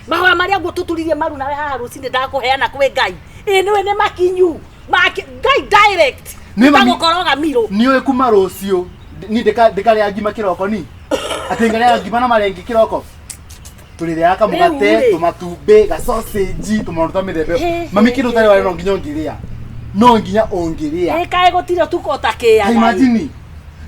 Mahoya marĩa ngũtũturirie maru nawe haha rũcinĩ ndakũheana kwĩ Ngai. Ĩ nĩwe nĩ makinyu. Ngai direct. Nĩ mami- Gũkoroga mirũ. Nĩ ũĩ kuma rũciũ ni ndĩkarĩa ngima kĩroko ni atĩ ngarĩa ngima na marenge kĩroko tũrĩrĩaga kamũgate Rĩu rĩ. tũmatumbĩ gacocenji tũmaũndũ twa mĩthemba ĩyo. Hĩ, Mami hĩ, kĩndũ ũtarĩ warĩa no nginya ũngĩrĩa, no nginya ũngĩrĩa. Ĩ kaĩ gũtirĩ ũtukũ ũtakĩaga. Ta imagine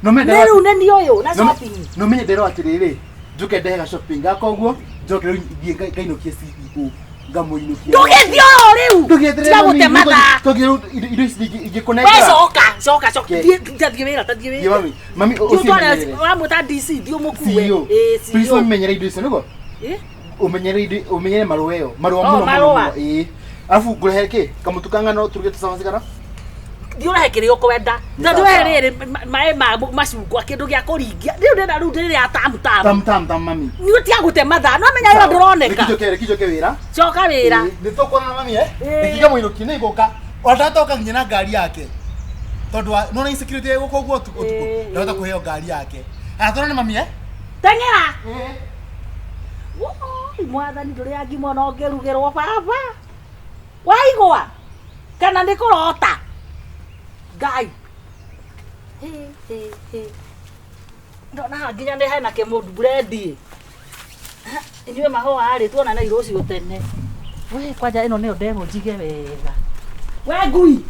no menye Nĩ rĩu nĩ niĩ ũyũ na shopping. No menye nderwo atĩrĩrĩ, njoke ndehe ga shopping gaka ũguo, njoke rĩu thiĩ ngainũkie CEO, ngamũinũkia. Ndũgĩthiĩ oro rĩu. Ndũgĩeterere Tiga mami, gũte mathaa. tũgĩ rĩu indo ici We ingĩkũnengera. coka, coka, coka. Ke. Thiĩ tathiĩ wĩra, tathiĩ Thiĩ wĩra. mami, mami Thiĩ ũtware ũcimenyerere. wamwĩta DC, thiĩ ũmũkue. CEO. Ĩ, Please CEO. ũmenyere indo icio nĩguo? Ĩ? Ũmenyere indo, ũmenyere marũa ĩyo, marũa Oh, mũno mũno marũa. mũno. Ĩĩ. Arabu ngũrehe kĩ? Kamũtu ka ngano turuge tũcabaci kana? Thiĩ ũrehe kĩrĩa ũkwenda. Nĩ Na sawa. ndũrehe rĩrĩ maĩ ma macungwa, kĩndũ gĩa kũringia. Rĩu ndĩna rĩu ndĩrĩa tamu tamu. Tam tam tam mami. Nĩ ũtiga gũte mathaa. No menya wĩra ndũroneka. Reke njoke wĩra. Coka wĩra. Ĩĩ, nĩ tũkuonana mami eh? Reke ngamũinũkie nĩ ngũka. Ona ndatoka nginya na ngari yake. Tondũ wa nona insecurity ĩ gũkũ ũguo ũtukũ ũtukũ. Ndahota kũheo ngari yake. Aya tuonane mami eh? Teng'era. Woi, mwathani ndũrĩa ngima ona ũngĩrugĩrwo baba. Waigua? Kana nĩ kũrota? Ngai. Hĩ, hĩ, hĩ. Ndona haha nginya nĩ hena kĩmũndũ brendi. Inyuĩ mahũa rĩ, tuonane rũciũ tene. We kwanja ĩno nĩyo ndegwa njige wega. We ngui.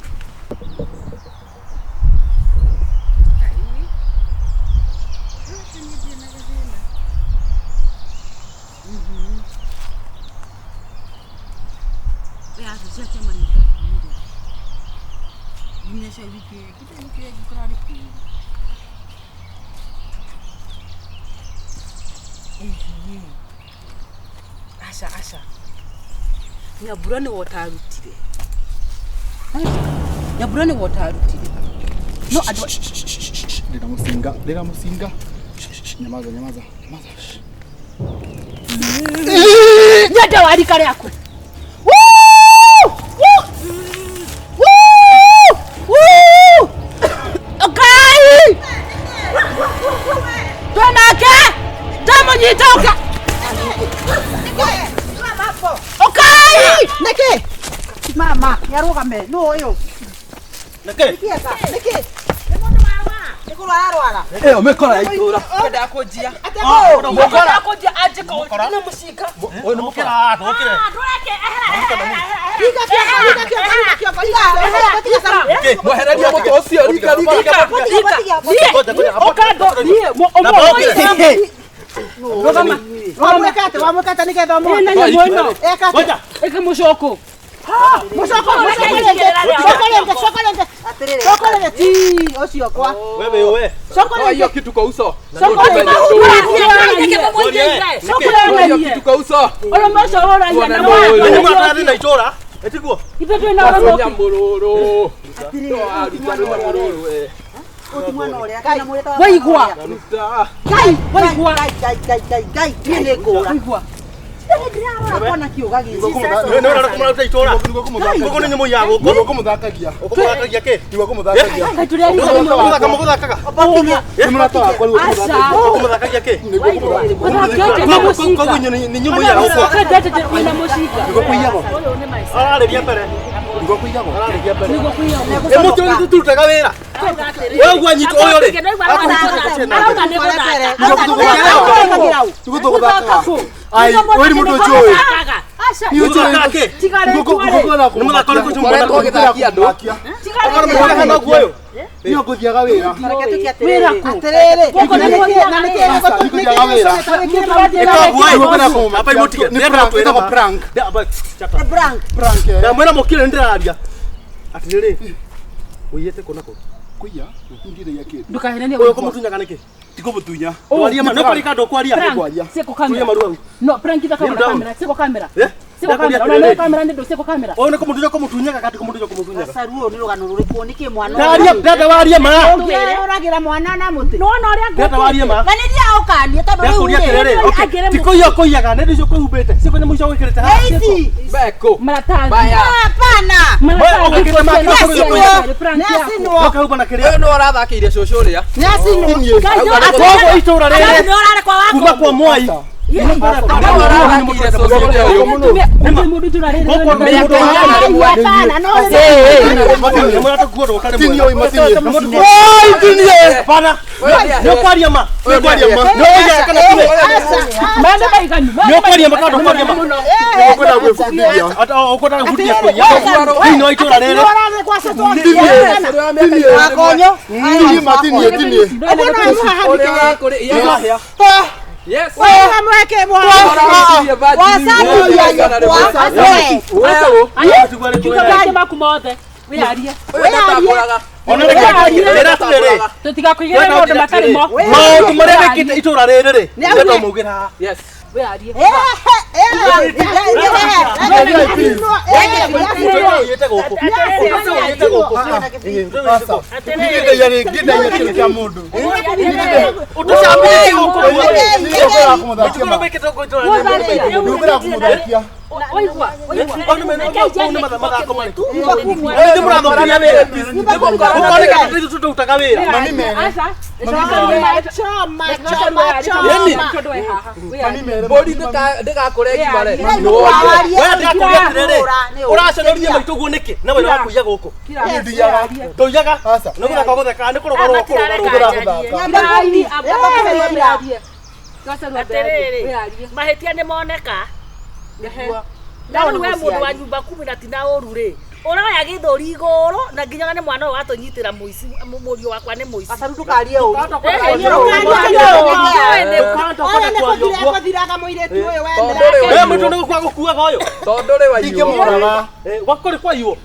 Aca aca, Nyambura nĩwe ũtarutire, Nyambura nĩwe ũtarutire, no andũ Ndĩna mũcinga, ndĩna mũcinga. Nyamaza, nyamaza, nyamaza. Nyende wa rika rĩaku. Ngai twenake ndamũnyita ũka ũkai Nĩkĩ? Mama, nĩarũgame. Nũ ũyũ? Nĩkĩ? Nĩkĩ? Nĩkĩ? Nĩ kũrwara arwara. Ĩyo mĩkora ya itũra. Kwenda kũnjia. Atĩa kũ? Kwenda kũnjia anjĩka na mũcinga. Ũyũ nĩ mũkora, ndũgũkĩre. Rika kĩongo, rika kĩongo, rika kĩongo, rika kĩongo, tiga saru. Mwehererie mũtĩ ũcio, rika, rika, rika. Ũka Wamwĩka atĩa? Wamwĩka atĩa nĩgetha ũmũhote? Ĩna nyamũ ĩno. Eka atĩa? Ĩkĩ mũcoko. Mũcoko, mũcoko rĩngĩ, coka rĩngĩ, coka rĩngĩ. Coka rĩngĩ, ti ũcio kwa. Wewe wewe. Coka Toa hiyo rĩngĩ. kitu kwa uso. Coka rĩngĩ. Toa hiyo kitu kwa uso. Ũyũ mũco ũragia na Nĩ mwana na itũra. Ĩtiguo. Ithuĩ twĩna ũrũmũki. Nyamũrũrũ. Toa ruta nyamũrũrũ we. Ũti mwana ũrĩa, kana mwĩrĩ Waigua. Ruta. Ngai, waigua. Ngai, Ngai, Ngai, Ngai, Ngai, niĩ nĩ ngũra. Waigua. Ndĩrarora kuona kĩũga gĩkĩ. Nĩ ũrona kũmũruta itũra. Gũkũ nĩ nyamũ ya gũkũ. Nĩguo kũmũthakagia. Ũkũmũthakagia kĩ? Nĩguo kũmũthakagia. Ngai tũrĩ arika nĩ Mũthaka mũgũthakaga. Nĩ mũrata wakwa rĩu Aca. Ũkũmũthakagia kĩ? Ũthakĩte na mũcinga. Koguo nĩ nyamũ ya gũkũ. Ũkendete wĩna mũcinga. Nĩguo kũiyagwo. Ararĩria mbere. Nĩguo kũiyagwo. Ararĩria mbere. Nĩguo kũiyagwo. Ĩ mũtĩ ũyũ tũrutaga wĩra. Wewe ũguo anyitwo ũyũ rĩ. Arauga nĩ gũthaka. Nĩguo tũgũthakaga. Ai, ũyũ nĩ mũndũ njũĩ. Nĩ ũnjũĩ. Mũthakaga kĩ? Nĩ mũthako ũrĩkũ ũcio Ũkoretwo ũgĩthakia andũ. Okorwo mũthakaga noguo ũyũ. Niĩ ngũthiaga wĩra. Wĩra kũ? Atĩrĩrĩ, Gũkũ nĩ na nĩkĩ Ngũthiaga wĩra. Ĩka ũguo ĩ. Aba imũtige. Nĩ prank, ĩtagwo prank. Prank. Prank, eh. Ndamwĩra mũkire nĩ ndĩraria. Atĩrĩrĩ. Ũiyĩte kũ na kũ? Kũiya? Ndiraiya kĩndũ. Ndũkahenanie Ũyũ waigua. ũkũmũtunyaga nĩkĩ? Tikũmũtunya. Ndwaria ma. Nĩ ũkwaria kana ndũkwaria? Kwaria. Ciĩko kamera. Turia maru hau. No, prank ithakagwo na Kneel down. kamera. Ciĩko kamera. Eh? Ciĩko kamera. Ona no kamera nĩ ndũ ciĩko kamera. Ũyũ nĩ kũmũtunya kũmũtunyaga kana ti kũmũtunya kũmũtunyaga? Gacaru ũyũ nĩ rũgano rũrĩkũ? Nĩkĩ mwana ũyũ? Ndaria ndenda warie ma. Ũngĩũragĩra mwana na mũtĩ. Nĩwona ũrĩa Ndenda warie ma. Na nĩ thiaga ũkanie tondũ rĩu Ndakũria rĩ. atĩrĩrĩ. Okay. Angĩrĩ Ti kũiya ũkũiyaga, nĩ indo icio ũkũhumbĩte. Ciĩko nyamũ icio wĩkĩrĩte haha. Nĩ ici. Beko. Maratathi. Baya. Hapana. Maratathi. Wewe ũgĩkĩra maki Ciana, prank Nĩ yaku. acinwo. Ũkahumba na kĩrĩa. Ũyũ nĩ ũrathakĩire cũcũ ũrĩa. Nĩ acinwo. Koguo itũra rĩrĩ Nĩ ũrarĩ kwa kuma wako. kwa Mwai Yes. Mahetia nĩ moneka na rĩu we mũndũ wa nyumba kumi na tina ũru rĩ ũroya gĩthũri igũrũ na nginya nĩ mwana ũyũ watũnyitĩra mũici mũriũ wakwa nĩ mũici. Gacaru ndũkarie ũru. Ekũthiraga mũirĩtu ũyũ we mũndũ nĩ gũkua gũkuaga ũyũ tondũ rĩ waiywo gwaku rĩ kwaiywo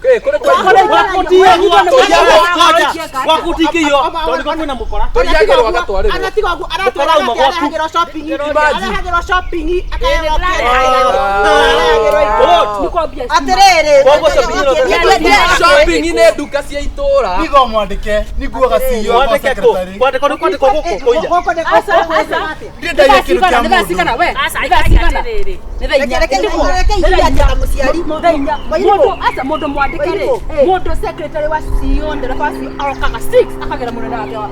gwaku tingĩiywo tondũ nĩ kwĩna mũkora anatiga ũguo aratwara arehagĩrwo shopping arehagĩrwo shopping akaheo atĩrĩrĩ shopping nĩ nduka cia itũra nigo mwandĩke niguaga CEO wa secretary kwandĩkwo nĩ kwandĩkwo gũkũ kũiya ndĩndagia kĩndũ kĩa mũndũ mũndũ mwandĩke rĩ mũndũ secretary wa CEO ndereba wa CEO arokaga 6 akagera mũnene wake wa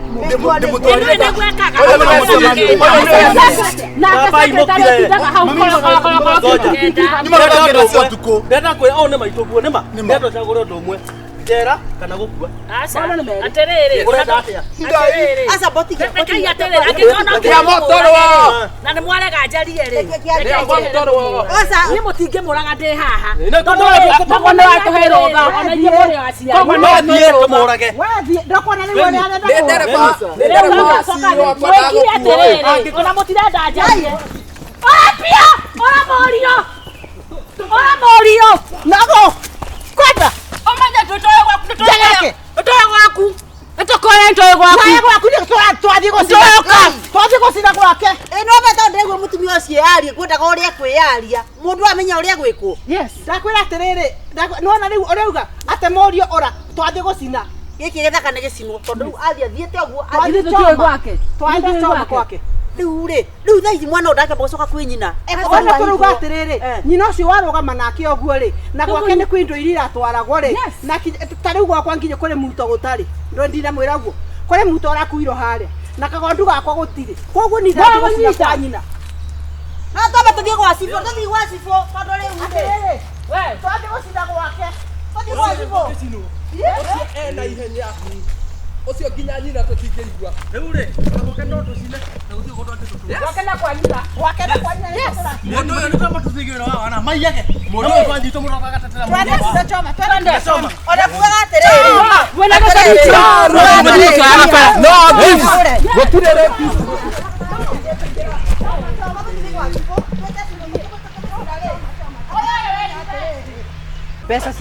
ndenda kwĩra ũũ nĩ maitũ guo nĩma ndenda ũcagũre ũndũ ũmwe njera kana gũkua atĩrĩrĩ ũrenda atĩa aca botiga rekei atĩrĩrĩ angĩkorwo na nĩ mwarega njarie rĩ niĩ mũtingĩmũraga ndĩ haha tondũ nĩ watũhe rũtha ona inyuĩ mũrĩ aciari koguo no thiĩ tũmũrage ndokona nĩ wone arenda mwĩkire atĩrĩrĩ ona mũtirenda njarie ora pia ora mũriũ ora mũriũ nago kwenda ũmenye tũtoe gwaku tũtoe gwaku nĩtũkoe ntoe gwaku nae gwaku nĩ twathiĩ gũcina twathiĩ gũcina gwake ĩno me tondũ ndĩraigua mũtumia ũcio yaria ngwendaga ũrĩa kwĩyaria mũndũ amenya ũrĩa gwĩkwo yes ndakwĩra atĩrĩrĩ nĩwona rĩu ũrauga atĩ mũriũ ora twathiĩ gũcina gĩkĩ gĩthaka nĩ gĩcinwo tondũ rĩu athiĩ athiĩte ũguo athiĩ tũtoe gwake twathiĩ choma gwake rĩu rĩ rĩu thaa ici mwana ũyũ ndakĩamba gũcoka kwĩ nyina ona tũrauga atĩrĩrĩ nyina ũcio warũgama nake ũguo rĩ na gwake nĩ kwĩ indo iria iratwaragwo rĩ na ta rĩu gwakwa nginya kũrĩ muto gũtarĩ ndinamwĩra ũguo kũrĩ muto ũrakuirwo harĩa na kagondu gakwa gũtirĩ koguo niĩ ndathiĩ gũcina kwa nyina no twambe tũthiĩ gwa cibũ tũthiĩ gwa cibũ tondũ rĩu rĩ twathiĩ gũcina gwake tũthiĩ gwa cibũ ena ihenya ucio nginya nyina tũtingĩigua rĩu rĩ gwake no tũcine na gũtirĩ ũndũ angĩtũtua gwake na kwa nyina gwake na kwa nyina mũndũ ũyũ nĩ twamba tũthiĩ wĩra wa wana maiyage mũndũ ũyũ twanyitwo mũndũ agatetera twende choma twende choma ona kugaga atĩrĩrĩ wena gacaru no gũtirĩ rapist. Mbeca.